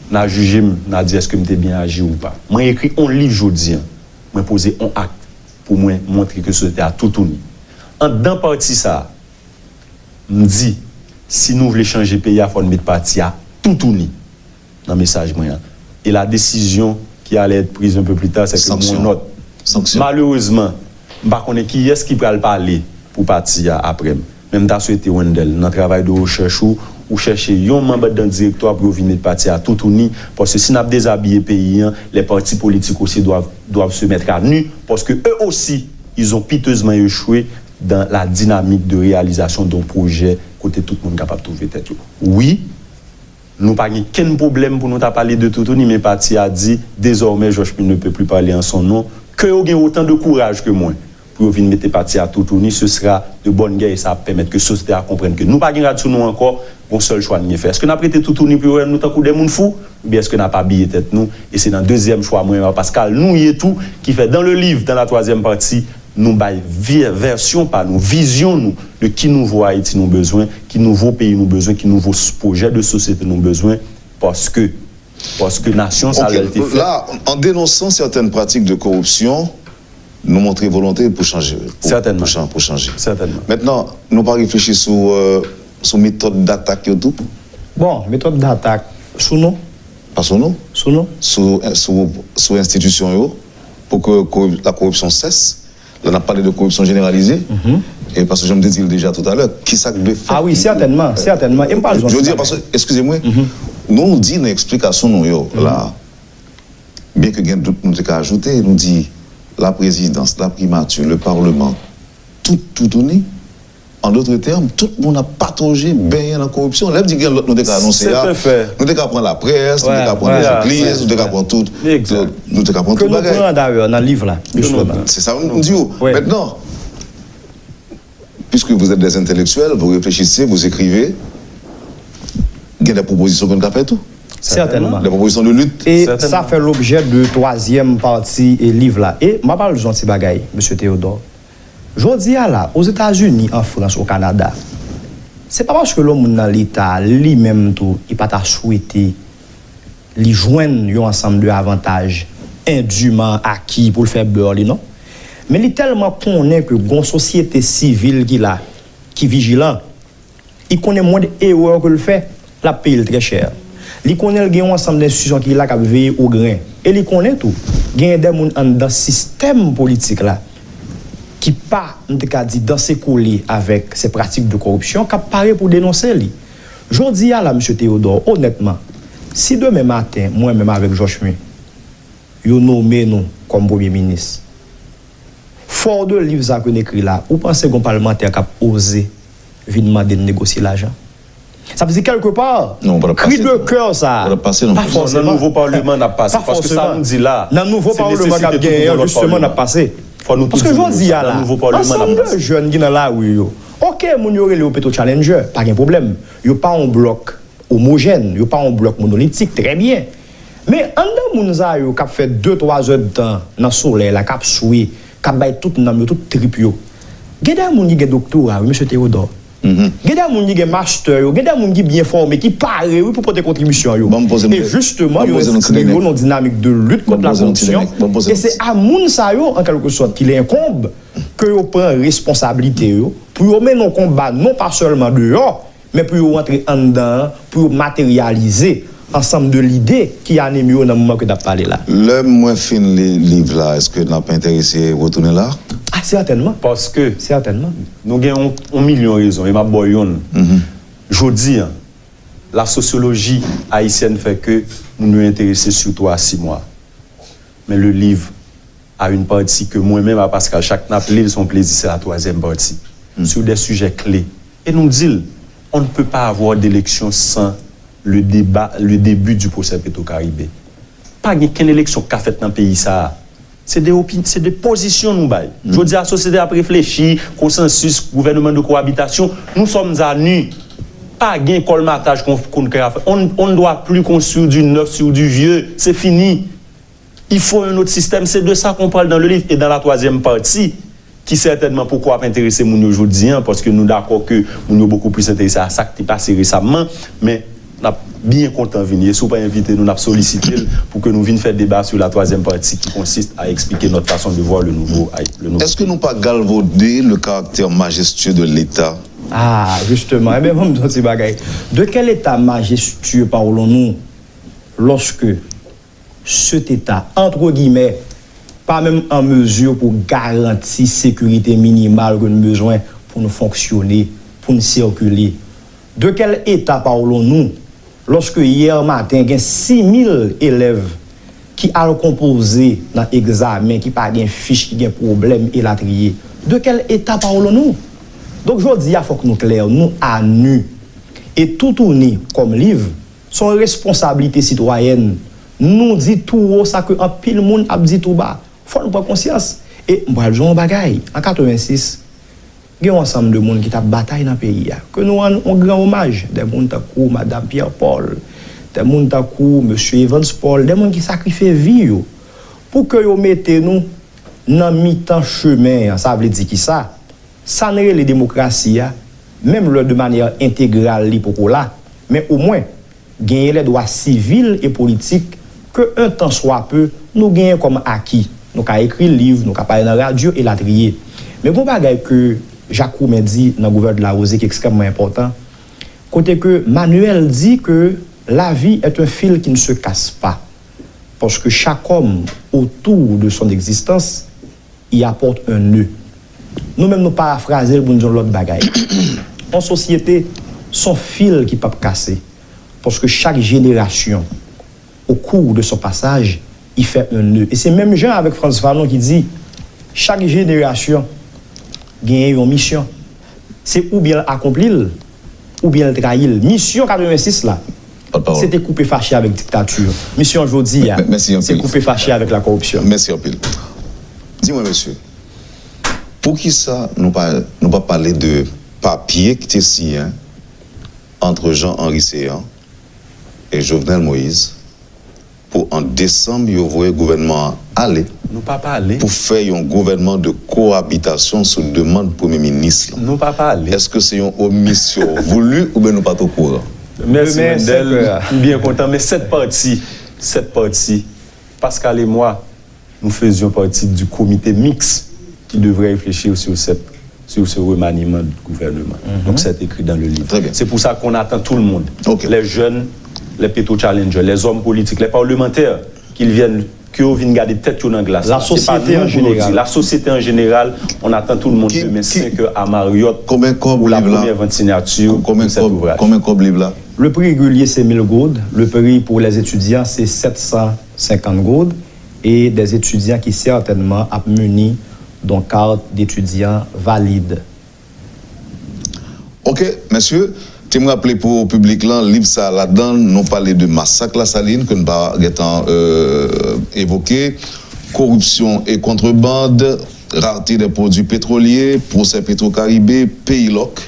n a jije m, n a di èske m te byen aji ou pa. Mwen ekri on liv jodi an, mwen poze on ak pou mwen montre ke sosyete a toutouni. Anndan pati sa a, m di, si nou vle chanje peyi a, fò n met pati a toutouni nan mesaj mwen an. Et la décision qui allait être prise un peu plus tard, c'est que m wè yon nòt. Malerezman, m pa konnen kiyès ki pral pale pou pati a apre m. Men m ta swete, Wendell, nan travay de rechèch ou, ou chèche yon manm anndan direktwa pou yo vin met pati a toutouni, paske si n ap dezabiye peyi an, les partis politiques aussi doivent, doivent se mettre à nu, parce que eux aussi, ils ont piteusement échoué dans la dynamique de réalisation d'un projet kote tout moun kapab twouve tèt yo. Wi, nou pa gen kenn pwoblèm pou nou ta pale de toutouni, men pati a di, désormais, Georges Pil ne peut plus parler en son nom, ke yo gen otan de kouraj ke mwen pou yo vin mete pati a toutouni, ce sera de bonne guerre e sa ap pèmèt ke sosyete a konprann ke nou pa gen rad sou nou ankò, gon sèl chwa n gen fè. Èske n ap rete toutouni pou yo wè nou tankou de moun fou, oubyen èske n ap abiye tèt nou? E se nan dezyèm chwa mwen, Marc Pascal, nou ye tou, ki fè dans le livre, dans la troisième partie, nou bay vè- vèsyon pa nou, vizyon nou de ki nouvo Ayiti nou bezwen, ki nouvo peyi nou bezwen, ki nouvo s- pwojè de sosyete nou bezwen, paske, paske nasyon sa lè l te fèt. La, en dénonçant certaines pratiques de corruption, nou montre volonte pou chanje. Pou, Sètènman. Pou, chan- pou chanje. Sètènman. Mentnan, nou pa reflechi sou, euh, sou metòd datak yo tou? Bon, metòd datak, sou nou? Pa sou nou? Sou nou? Sou, sou, sou enstitisyon yo, pou ke kori- la koripsyon sès. La n ap pale de koripsyon jeneralize. E paske jan m te di l deja toutalè, kisa k dwe fèt? Ah wi, sètènman, sètènman. E m pral jwenn Jodi ti a, paske, eskize mwen, nou di nan eksplikasyon nou yo la, byen ke gen dout nou te ka ajoute, nou di la présidence, la primature, le parlement, tout toutouni, en d'autres termes, tout moun ap patoje, benyen nan koripsyon. Lè m di gen lòt nou te ka anonse a, nou te ka pran laprès, nou te ka pran lèzegliz, nou te ka pran tout, nou te ka pran tout bagay. Ke nou pran dayè nan liv la, jisteman. Se sa m di w. Mentnan, puisque vous êtes des intellectuels, vous réfléchissez, vous écrivez, gen de pwopozisyon ke nou ka fè tou. Sètènman. De pwopozisyon de lit. E sa fè lobjè de twazyèm pati e liv la. E m ap al di w yon ti bagay, mesye Théodore. Jodi a la, Ozetazini, an Frans, o Kanada, se pa paske yon moun nan Leta, li menm tou, li pa ta swete li jwenn yon ansanm de avantaj endiman aki pou l fè bè li, non. Men li tèlman konnen ke gon sosyete sivil ki la, ki vijilan, li konnen mwenn erè ke l fè, l ap peye l trè chè. Li konnen l gen yon ansanm de enstitisyon ki la k ap veye ogren. E li konnen tou, genyen de moun anndan sistèm politik la ki pa, m te ka di, danse kole avèk se pratik de koripsyon, k ap pare pou denonse li. Jodi a la, mesye Théodore, onètman, si demen maten, mwen menm avèk Jochemy, yo nome nou kòm premye minis, fò de liv sa ke n ekri la, ou panse gon palmantè k ap oze vin mande n negosye lajan? Sa vle di, kèlkepa, kri de kè sa a, pa fòseman. Nan nouvo palman n ap pase, paske sa nou di la, nan nouvo palman k ap genyen an, jisteman, n ap pase. Paske jodi a la, ansanm de jèn ki nan lari yo, oke, moun yo rele yo Petro Challenger, pa gen pwoblèm. Yo pa yon blòk omojèn, yo pa yon blòk monolitik, trè byen. Men anndan moun sa yo k ap fè de, twa zè d tan nan solèy la, k ap swe, k ap bay tout nanm yo, tout trip yo, gen de moun ki gen doktora, wi, mesye Théodore. Gen de moun ki gen mastè yo, gen de moun ki byen fòme, ki pare, wi, pou pote kontribisyon yo. E jisteman, yo enskri yo nan dinamik de lit kont la koripsyon. E se a moun sa yo, an kèlke sòt, ki lenkonb ke yo pran responsablite yo, pou yo mennen yon konba non pa sèlman deyò, men pou yo rantre anndan an, pou yo materyalize ansanm de lide ki anime yo nan moman ke n ap pale la. Lè mwen fin li liv la, èske n ap enterese retounen la? Ah, sètènman. Paske Sètènman. Nou gen yon, yon milyon rezon, e m ap ba w yonn. Jodi a, la sosyoloji ayisyèn fè ke moun yo enterese sitou a sis mwa. Men le livre a une partie que mwen menm a Pascal, chak n ap li l, se yon plezi, se la twazyèm pati. Sur des sujets clés. E nou di l, on ne peut pas avoir d'élection sans le débat, le début du procès Petro-Caribe. Pa gen kenn eleksyon k ka fèt nan peyi sa a. Se de opi- se de pozisyon nou bay. Jodi a, sosyete ap reflechi, konsansis, gouvènman de kowabitasyon, nous sommes à nu. Pa gen kòlmataj kon, kon kè a fè. On, on ne doit plus construire du neuf sur du vieux. Se fini. Il faut un autre système. C'est de ça qu'on parle dans le livre. Et dans la troisième partie, ki sètènman poko ap enterese moun yo jodi a, paske nou dakò ke moun yo bokou plis enterese a sa k te pase resamman, men n ap byen kontan vini. E si w pa envite nou, n ap solisite l pou ke nou vin fè deba sur la troisième partie qui consiste à expliquer notre façon de voir le nouveau, le nouveau. Èske nou pa galvauder le caractère majestueux de l'État? Ah, justement. Ebyen, ban m di w yon ti bagay. De quel État majestueux parlons-nous lorsque cet État, entre guillemets, pa menm an mezi pou garanti sekirite minimal ke nou bezwen pou nou fonksyone, pou nou sikile? De quel État parlons-nous lorsque hier matin gen sis mil elèv ki al konpoze nan egzamen, ki pa gen fich, ki gen pwoblèm, elatriye? De quel État parlons-nous? Donk, jodi a, fòk nou klè, nou à nu. E Toutouni, kòm liv, se yon responsablite sitwayèn. Nou di tou wo sa ke anpil moun ap di tou ba. Fò nou pran konsyans. E m pral di w yon bagay. An katrevensis, gen yon ansanm de moun ki t ap batay nan peyi a, ke nou rann yon gran omaj. De moun tankou Madanm Pierre Paul, de moun tankou Mesye Evans Paul, de moun ki sakrifye vi yo pou ke yo mete nou nan mitan chemen an, sa vle di kisa? Sa n rele demokrasi a, menm lè de manyè entegral li poko la, men omwen, genyen lè dwa sivil e politik ke un tant soit peu nou genyen kòm aki. Nou ka ekri liv, nou ka pale nan radyo, elatriye. Men gon bagay ke Jak Roumen di nan Gouvènè de la Rosée ki ekstrèmman enpòtan, kote ke Manuel di ke la vie est un fil qui ne se casse pas, parce que chaque homme autour de son existence y apporte un nœud. Nou menm nou parafraze l pou n di yon lòt bagay. Yon sosyete se yon fil ki p ap kase, paske chak jenerasyon, au cours de son passage, il fait un nœud. E se menm jan avèk Frantz Fanon ki di, chak jenerasyon genyen yon misyon. Se oubyen l akonpli l, oubyen l trayi l. Misyon katrevensis la, se te koupe fache avèk diktati. Misyon jodi a, se koupe fache avèk la koripsyon. Mèsi anpil. Di mwen, mesye, poukisa nou pa, nou pa pale de papye ki te siyen ant Jean Henry Céant e Jovenel Moïse pou an desanm yo voye gouvènman an ale, nou pa pale, pou fè yon gouvènman de koabitasyon sou demann premye minis lan? Nou pa pale. Èske se yon omisyon voulu oubyen nou pa t okouran? Mèsi, Wendell. M byen kontan, men sèt pati, sèt pati, Pascal et moi, nous faisions partie du comité mixte qui devrait réfléchir sur cette, sur ce remaniement du gouvernement. Donc, c'est écrit dans le livre. C'est pour ça qu'on attend tout le monde. Les jeunes, les Petro Challengers, les hommes politiques, les parlementaires, qu'ils viennent, ke yo vin gade tèt yo nan glas la. Se pa nou pou nou di. La société en général, on attend tout le monde demain cinq heures à Marriott pour la première vente signature de cet ouvrage. Konbyen kòb liv la? Le prix régulier, c'est mille gourdes. Le prix pour les étudiants, c'est sept cent cinquante gourdes. Et des étudiants qui certainement ap muni d'une carte d'étudiant valide. Ok, mesye, te m raple pou piblik lan, liv sa a ladan, nou pale de masak Lasalin, ke n pa gentan, euh, evoke, koripsyon e kontreband, rareté des produits pétroliers, pwosè Petro Caribe, peyi lòk.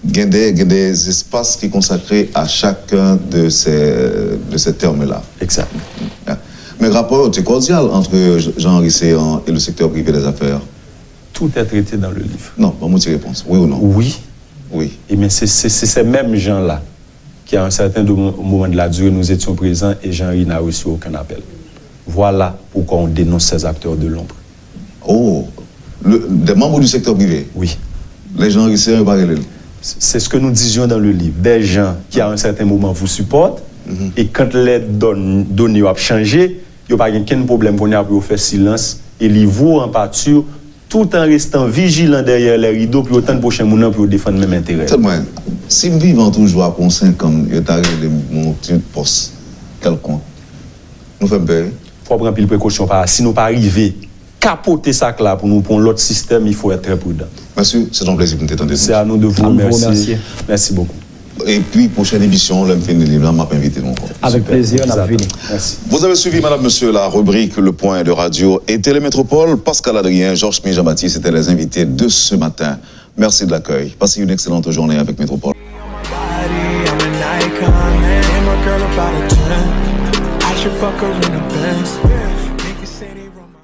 Gen de, gen de espas ki konsakre a chak de se, de se tèm la. Exact. Men rapò yo te kòdyal ant Jean Henry Céant e le sektè privé des affaires. Tout est traité dans le livre. Non, ban m yon ti repons. Wi ou non? Wi. Wi. Ebyen, se, se, se, se menm jan la ki, à un certain mo-, moment de la durée, nous étions présents et Jean Henry n'a reçu aucun appel. Voilà pourquoi on dénonce ces acteurs de l'ombre. Oh, le, des membres du secteur privé? Oui. Les gens risquent, yo pa rele l. C'est ce que nous disions dans le livre. Des gens qui, à un certain moment, vous supportent, et quand les don-, données ap chanje, yo pa gen kenn pwoblèm kounye a pou yo fè silans, e li vo an pati, tout en restant vigilant derrière les rideaux pou yo tann pwochen moun nan pou yo defann menm enterè. Tande mwen, si m vivan toujou apre yon senk an, yo ta rele m yon ti pòs kèlkonk. Nou fè m pè wi. Fò w pran anpil prekosyon pa, si nou pa rive kapote sa k la pou nou pran yon lòt sistèm, il faut être très prudent. Mesye, se t yon plezi pou m te tande nou. C'est à nous de vous remercier. Merci beaucoup. Epi pwochèn emisyon, lè m fini liv la, m ap envite nou ankò. Avec plaisir, n ap vini. Merci. Vous avez suivi, madame, monsieur, la rubrique Le Point de Radio et Télé Métropole. Pascal Adrien, Georges Jean-Baptiste étaient les invités de ce matin. Merci de l'accueil. Passez une excellente journée avec Métropole.